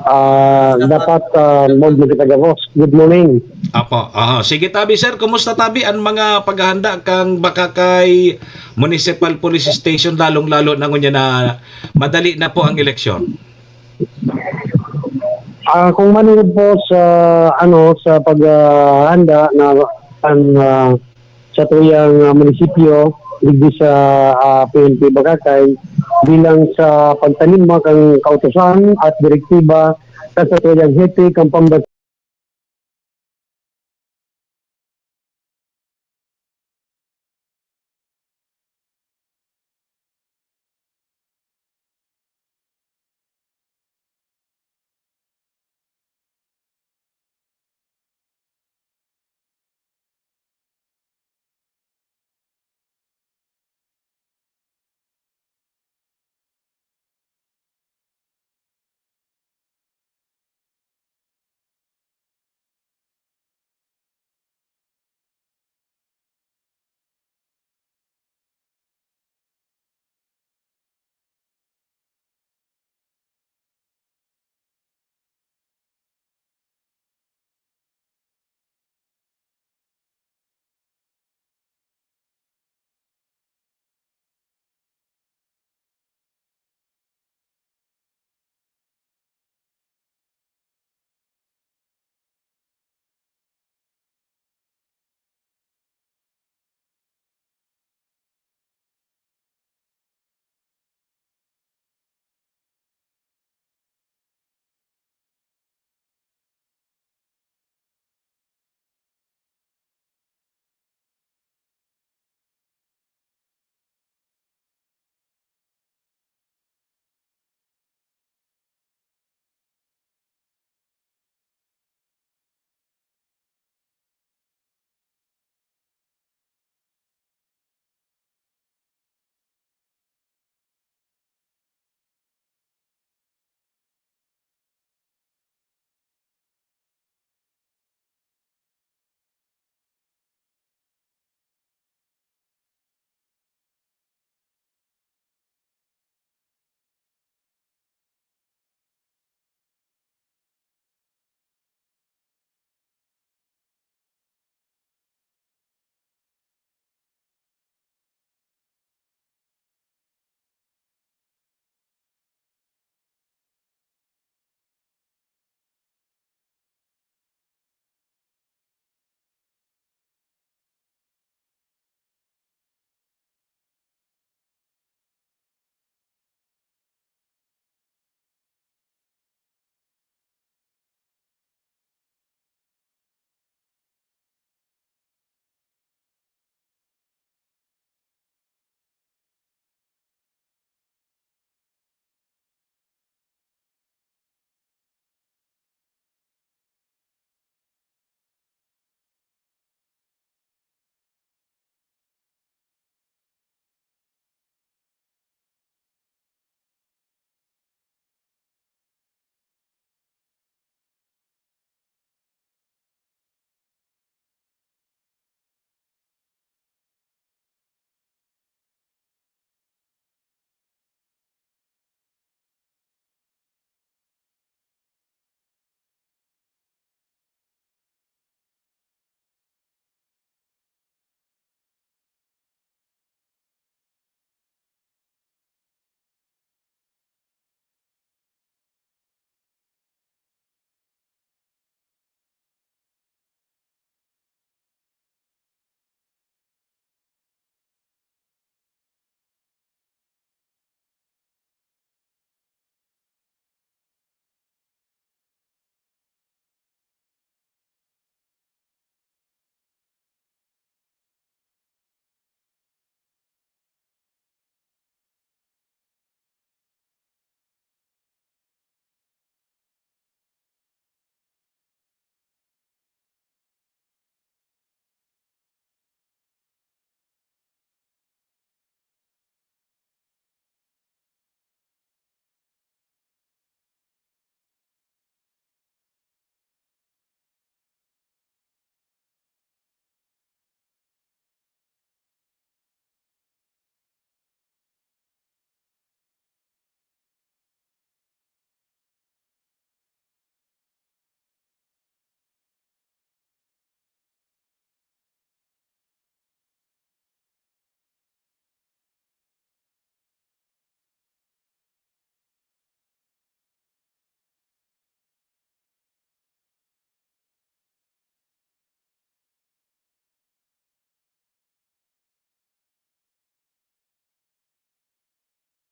ah, dapat, ah, mog magkita gabos. Good morning. Apo, aha. Sige, tabi, sir, kumusta, tabi, an mga paghahanda kan Bacacay Municipal Police Station, lalong-lalo na ngunyan na madali na po ang eleksyon? Ah, kung manungod po sa, ano, sa paghahanda na kan, ah, satuyang, ah, munisipyo, digdi sa, ah, P N P Boracay, bilang sa pagtanim kan kautosan at direktiba kan satuyang hepe kan pambansa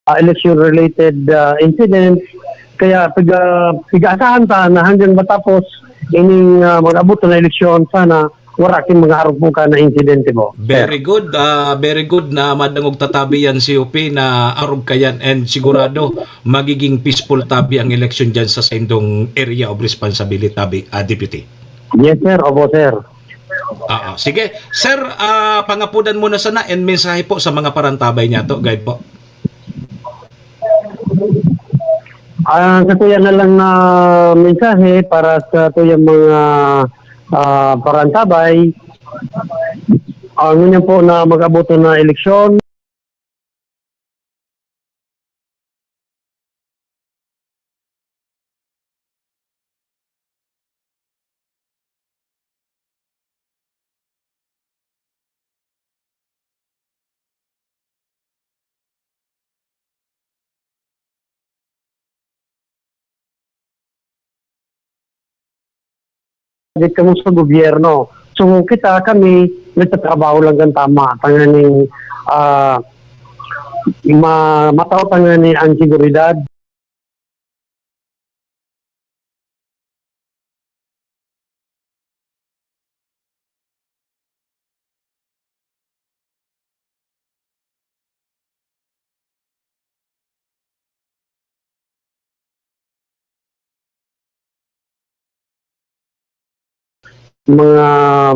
ah, election-related, ah, incidents. Kaya piga-, pig-aasahan ta na hanggang matapos ining, ah, mag-abot na eleksyon, sana wala king mga arog po ka na insidente po, sir. Very good, ah, very good na madangog ta tabi yan, C O P, na arog ka yan, and sigurado magiging peaceful tabi ang eleksyon dyan sa saindong area of responsibility, tabi, ah, Deputy. Yes, sir. Opo, sir. Oo. Sige. Sir, ah, pangapudan mo na sana and mensahe po sa mga parantabay niya to, guide po. Ah, sa kuya na lang na mensahe para sa tuyang mga, ah, parantabay. Ah, ngunyan po na mag-abot na eleksyon. Di kamo sa gobyerno. So, kita, kami, nagtatrabaho lang kan tama. Tanganing, ah, ma-, matao tanganing ang seguridad. Mga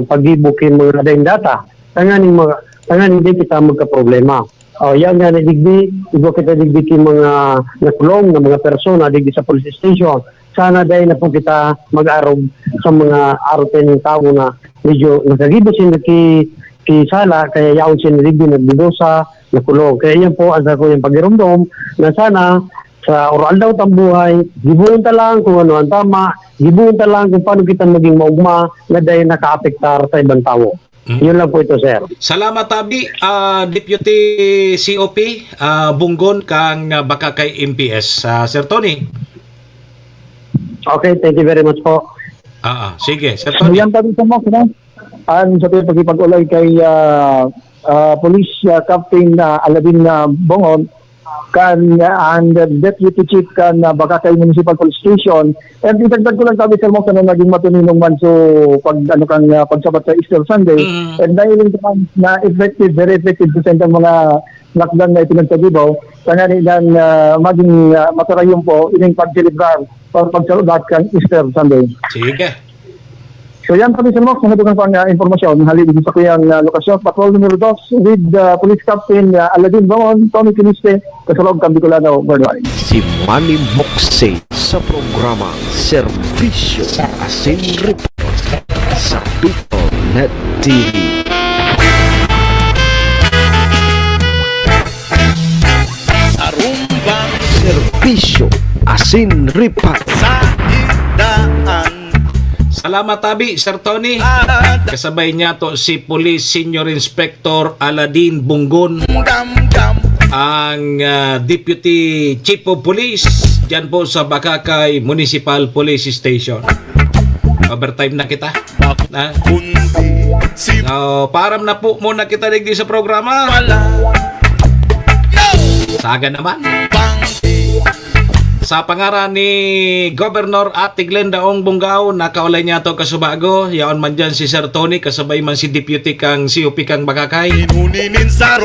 paggibo ki mga daing data. Tanganing mga, tanganing di kita magkaproblema. O, yan nga na digdi, igwa kita digdi ki mga nakulong na mga persona digdi sa police station. Sana dai na po kita mag-arog sa mga aroten tawo na medyo nakagibo sinda ki, ki sala, kaya yaon sinda digdi nagdudusa, nakulong. Kaya yan po ang sakuyang pagiromdom na sana sa oro-aldaw tang buhay, gibohon ta lang kung ano ang tama, gibohon ta lang kung paano kita maging maugma na dai nakaapektar sa ibang tawo. Mm. Yun lang po ito, sir. Salamat, tabi, ah, Deputy C O P, ah, Bunggon, kang, ah, Bacacay M P S. Ah, Sir Tony. Okay, thank you very much po. Ah, ah, sige, Sir Tony. Yan, tabi sa mo, no? Ang sa pagkipag-ulay kay, ah, ah, Police, ah, Captain, ah, Aladin, ah, Bongon, kan, ah, ang Deputy Chief kan, ah, Bacacay Municipal Police Station. And idagdag ko lang, tabi, Sir Mox, ano, naging matuninong man so pag, ano, kang, ah, pagsabat sa Easter Sunday. Mm. And nahiling ko man na effective, very effective sa saindang mga lakdan na ipinagsagibaw. Tanganing, ah, maging, ah, masarayon po ining pagselebrar o pagsarubat kan Easter Sunday. Sige. So yan, tabi, Sir Mox, mga dugang pang, ah, impormasyon. Hali dito sa kuyang, ah, lokasyon, Patrol numero dos with, ah, Police Captain, ah, Aladin Bangon, Tony Piniste, Kasalog kan Bicolano Worldwide. Si Manny Moxie sa programa Serbisyo Asin Report sa Bicolnet T V. Arumbang Serbisyo Asin Report sa Igdaan. Salamat, tabi, Sir Tony. Kasabay niya to si Police Senior Inspector Aladin Bunggon, ang, ah, Deputy Chief of Police dyan po sa Bacacay Municipal Police Station. Overtime na kita. Na? So, param na po muna kita digdi sa programa. Saga naman. Sa pangaran ni Governor Ate Glenda Ong Bongao, nakaulay niya to kasubago. Yaon man dyan si Sir Tony, kasabay man si Deputy kang C O P kang Bacacay.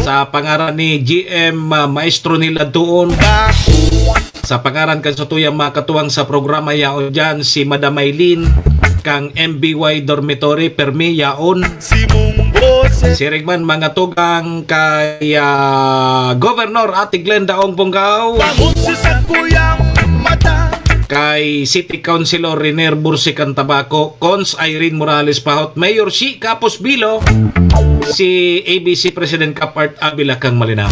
Sa pangaran ni G M, ah, Maestro Nila Doon. Sa pangaran kan satuyang mga katuwang sa programa, yaon dyan si Madam Maylin kang M B Y Dormitory, permi, yaon. Siring man, mga tugang kay, ah, Governor Ate Glenda Ong Bongao. Bangon sa sakuyang mata. Kay City Councilor Riner Bursican Tabaco, Cons Irene Morales Pahot, Mayor Shi Capos Bilo, si A B C President Kapart Abila kang Malinao.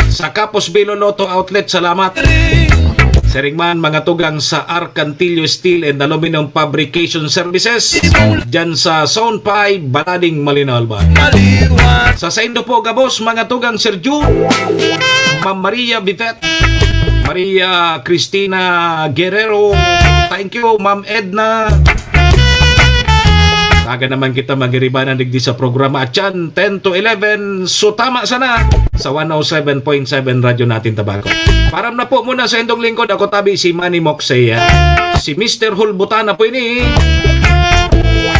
Sa Capos Bilo Lotto Outlet, salamat. Siring man, mga tugang sa Arcantillo Steel and Aluminum Fabrication Services, dyan sa Zone five, Balading, Malinao, Albay. Sa saindo po gabos, mga tugang, Sir Jun, Ma'am Maria Bivet, Maria Cristina Guerrero, thank you, Ma'am Edna. Aga naman kita magiribanan digdi sa programa at yan, ten to eleven. So, tama sana sa one oh seven point seven Radyo Natin Tabaco. Param na po muna sa indong lingkod. Ako tabi si Manny Moxey, ah. Si Mister Hulbutana po ini.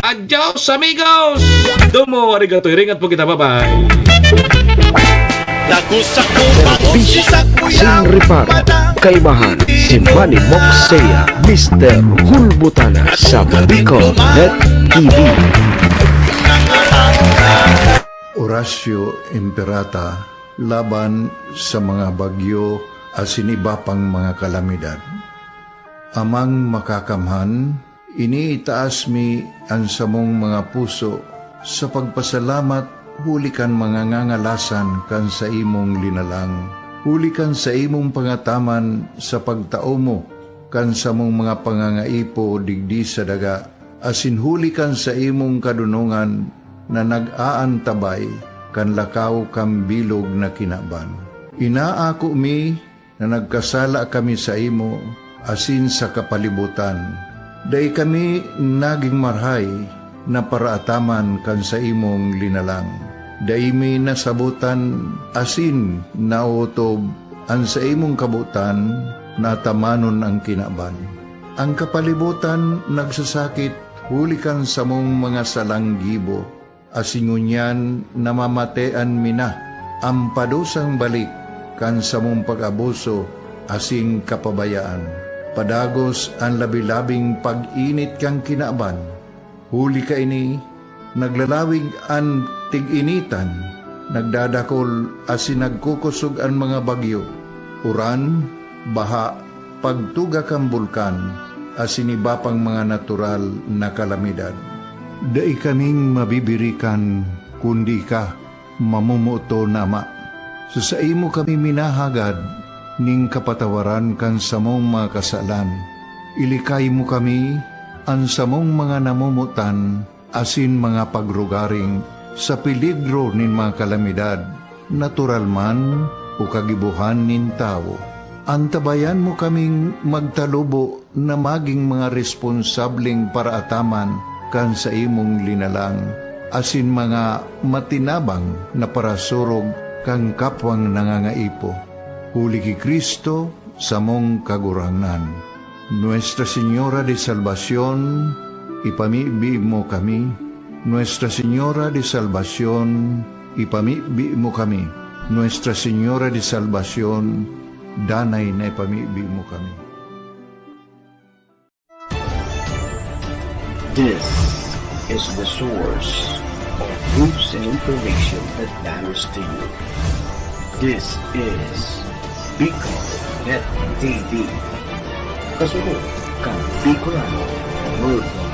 Adios, amigos! Domo, arigato, iringat po kita. Bye-bye. Serbisyo sin reparo, kaibahan si Manny Moxea, Mister Hulbutana sa Bicol Net T V. Horacio Imperata laban sa mga bagyo asin iba pang mga kalamidad. Amang Makakamhan, iniitaas mi an samong mga puso sa pagpasalamat huli kan mga ngangalasan kan saimong linalang, huli kan saimong pangataman sa pagtao mo kan samong mga pangangaipo digdi sa daga, asin huli kan saimong kadonongan na nag-aantabay kan lakaw kan bilog na kinaban. Inaako mi na nagkasala kami saimo asin sa kapalibotan. Dai kami nagin marahay na paraataman kan saimong linalang. Dai mi nasabotan asin naotob an saimong kabotan na atamanon an kinaban. An kapalibotan nagsasakit huli kan samong mga salang gibo, asin ngunyan namamatean mi na an padusang balik kan samong pag-abuso asin kapabayaan. Padagos an labi-labing pag-init kan kinaban. Huli kaini, naglalawig an tig-initan, nagdadakol asin nagkukosog an mga bagyo, uran, baha, pagtuga kan bulkan, asin iba pang mga natural na kalamidad. Dai kaming mabibirikan, kundi ika, mamomoton na Ama. Sa saimo kami minahagad nin kapatawaran kan samong mga kasalan. Ilikay mo kami, an samong mga namomotan, asin mga pagrugaring sa peligro nin mga kalamidad, natural man o kagibohan nin tawo. Antabayan mo kaming magtalubo na magin mga responsableng paraataman kan saimong linalang, asin mga matinabang na parasurog kan kapwang nangangaipo. Huli ki Cristo, samong Kagurangnan. Nuestra Señora de Salvacion, ipamibi mo kami. Nuestra Señora de Salvacion, ipamibi mo kami. Nuestra Señora de Salvacion, danay na ipamibi mo kami. This is the source of news and information that matters to you. This is Bicol Net T V. Kasunod kan Bicolano Worldwide.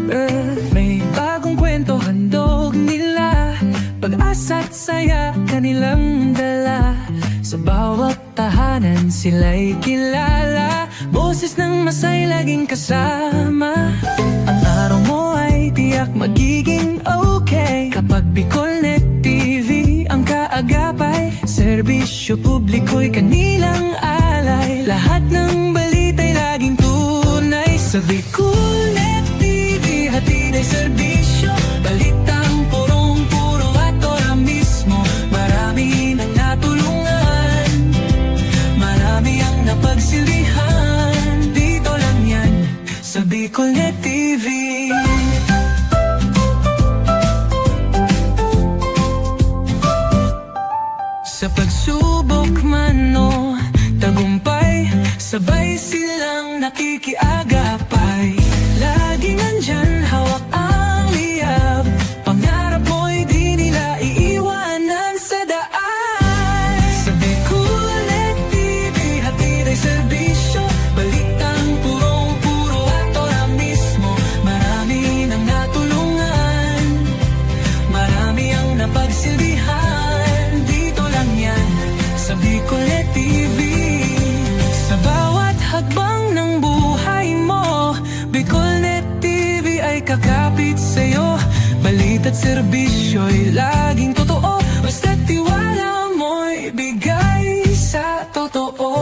Eh, may bagong kwento handog nila, pag-asa't saya kanilang dala. Sa bawat tahanan sila'y kilala, boses ng masay laging kasama. Ang araw mo ay tiyak magiging okay kapag Bicol Net T V ang kaagapay. Serbisyo publiko'y kanilang alay, lahat ng balita'y laging tunay. Sa Bicol Net T V, hatid ay serbisyo, balitang purong-puro at ora mismo. Marami nang natulungan, marami ang napagsilbihan. Dito lang yan, sa Bicol Net T V. Sa pagsubok man o tagumpay, sabay silang nakikiagapay. Laging nandyan, hawak ang liyab. Pangarap mo'y di nila iiwanan sa daan. Sa Bicol Net T V, hatid ay serbisyo, balitang purong-puro at ora mismo. Marami nang natulungan, marami ang napagsilbihan. Dito lang yan, Bicolnet T V. Sa bawat hakbang ng buhay mo, Bicolnet T V ay kakapit sa'yo. Balita't serbisyo'y laging totoo. Basta't tiwala mo'y bigay sa totoo.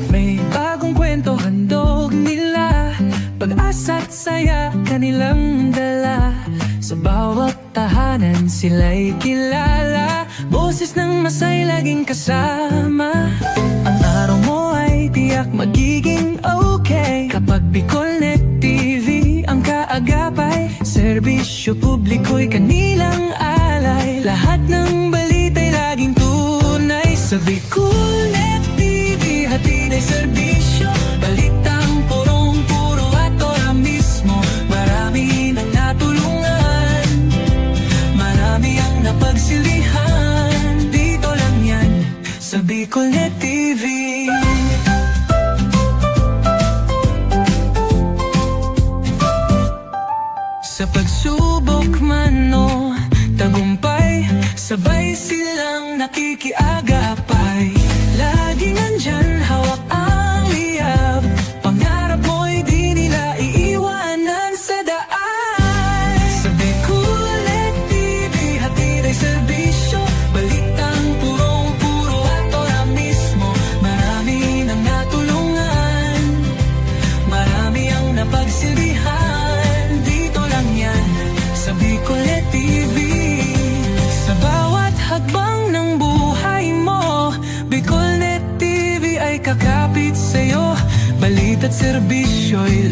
May bagong kwento handog nila, pag-asa't saya kanilang dala. Sa bawat tahanan sila'y kilala, boses ng masay laging kasama. Ang araw mo ay tiyak magiging okay kapag Bicolnet T V ang kaagapay. Serbisyo publiko'y kanilang alay, lahat ng balita'y laging tunay. Sa Bicolnet T V, hatid ay serbisyo, balitang purong-puro at ora mismo. Marami nang natulungan, marami ang napagsilihan. Dito lang yan, sa Bicolnet T V. Sa pagsubok man o tagumpay, sabay silang nakikiagapay. Nandyan hawak ang liyab, pangarap mo'y di nila iiwanan sa daan. Sa Bicolnet T V, hatid ay serbisyo, balitang purong-puro at ora mismo. Marami nang natulungan, marami ang napagsilbihan. Dito lang yan, sa Bicolnet T V. Sa bawat hakbang ng buhay mo, Bicolnet T V ay kakapit sa'yo. Balita't serbisyo'y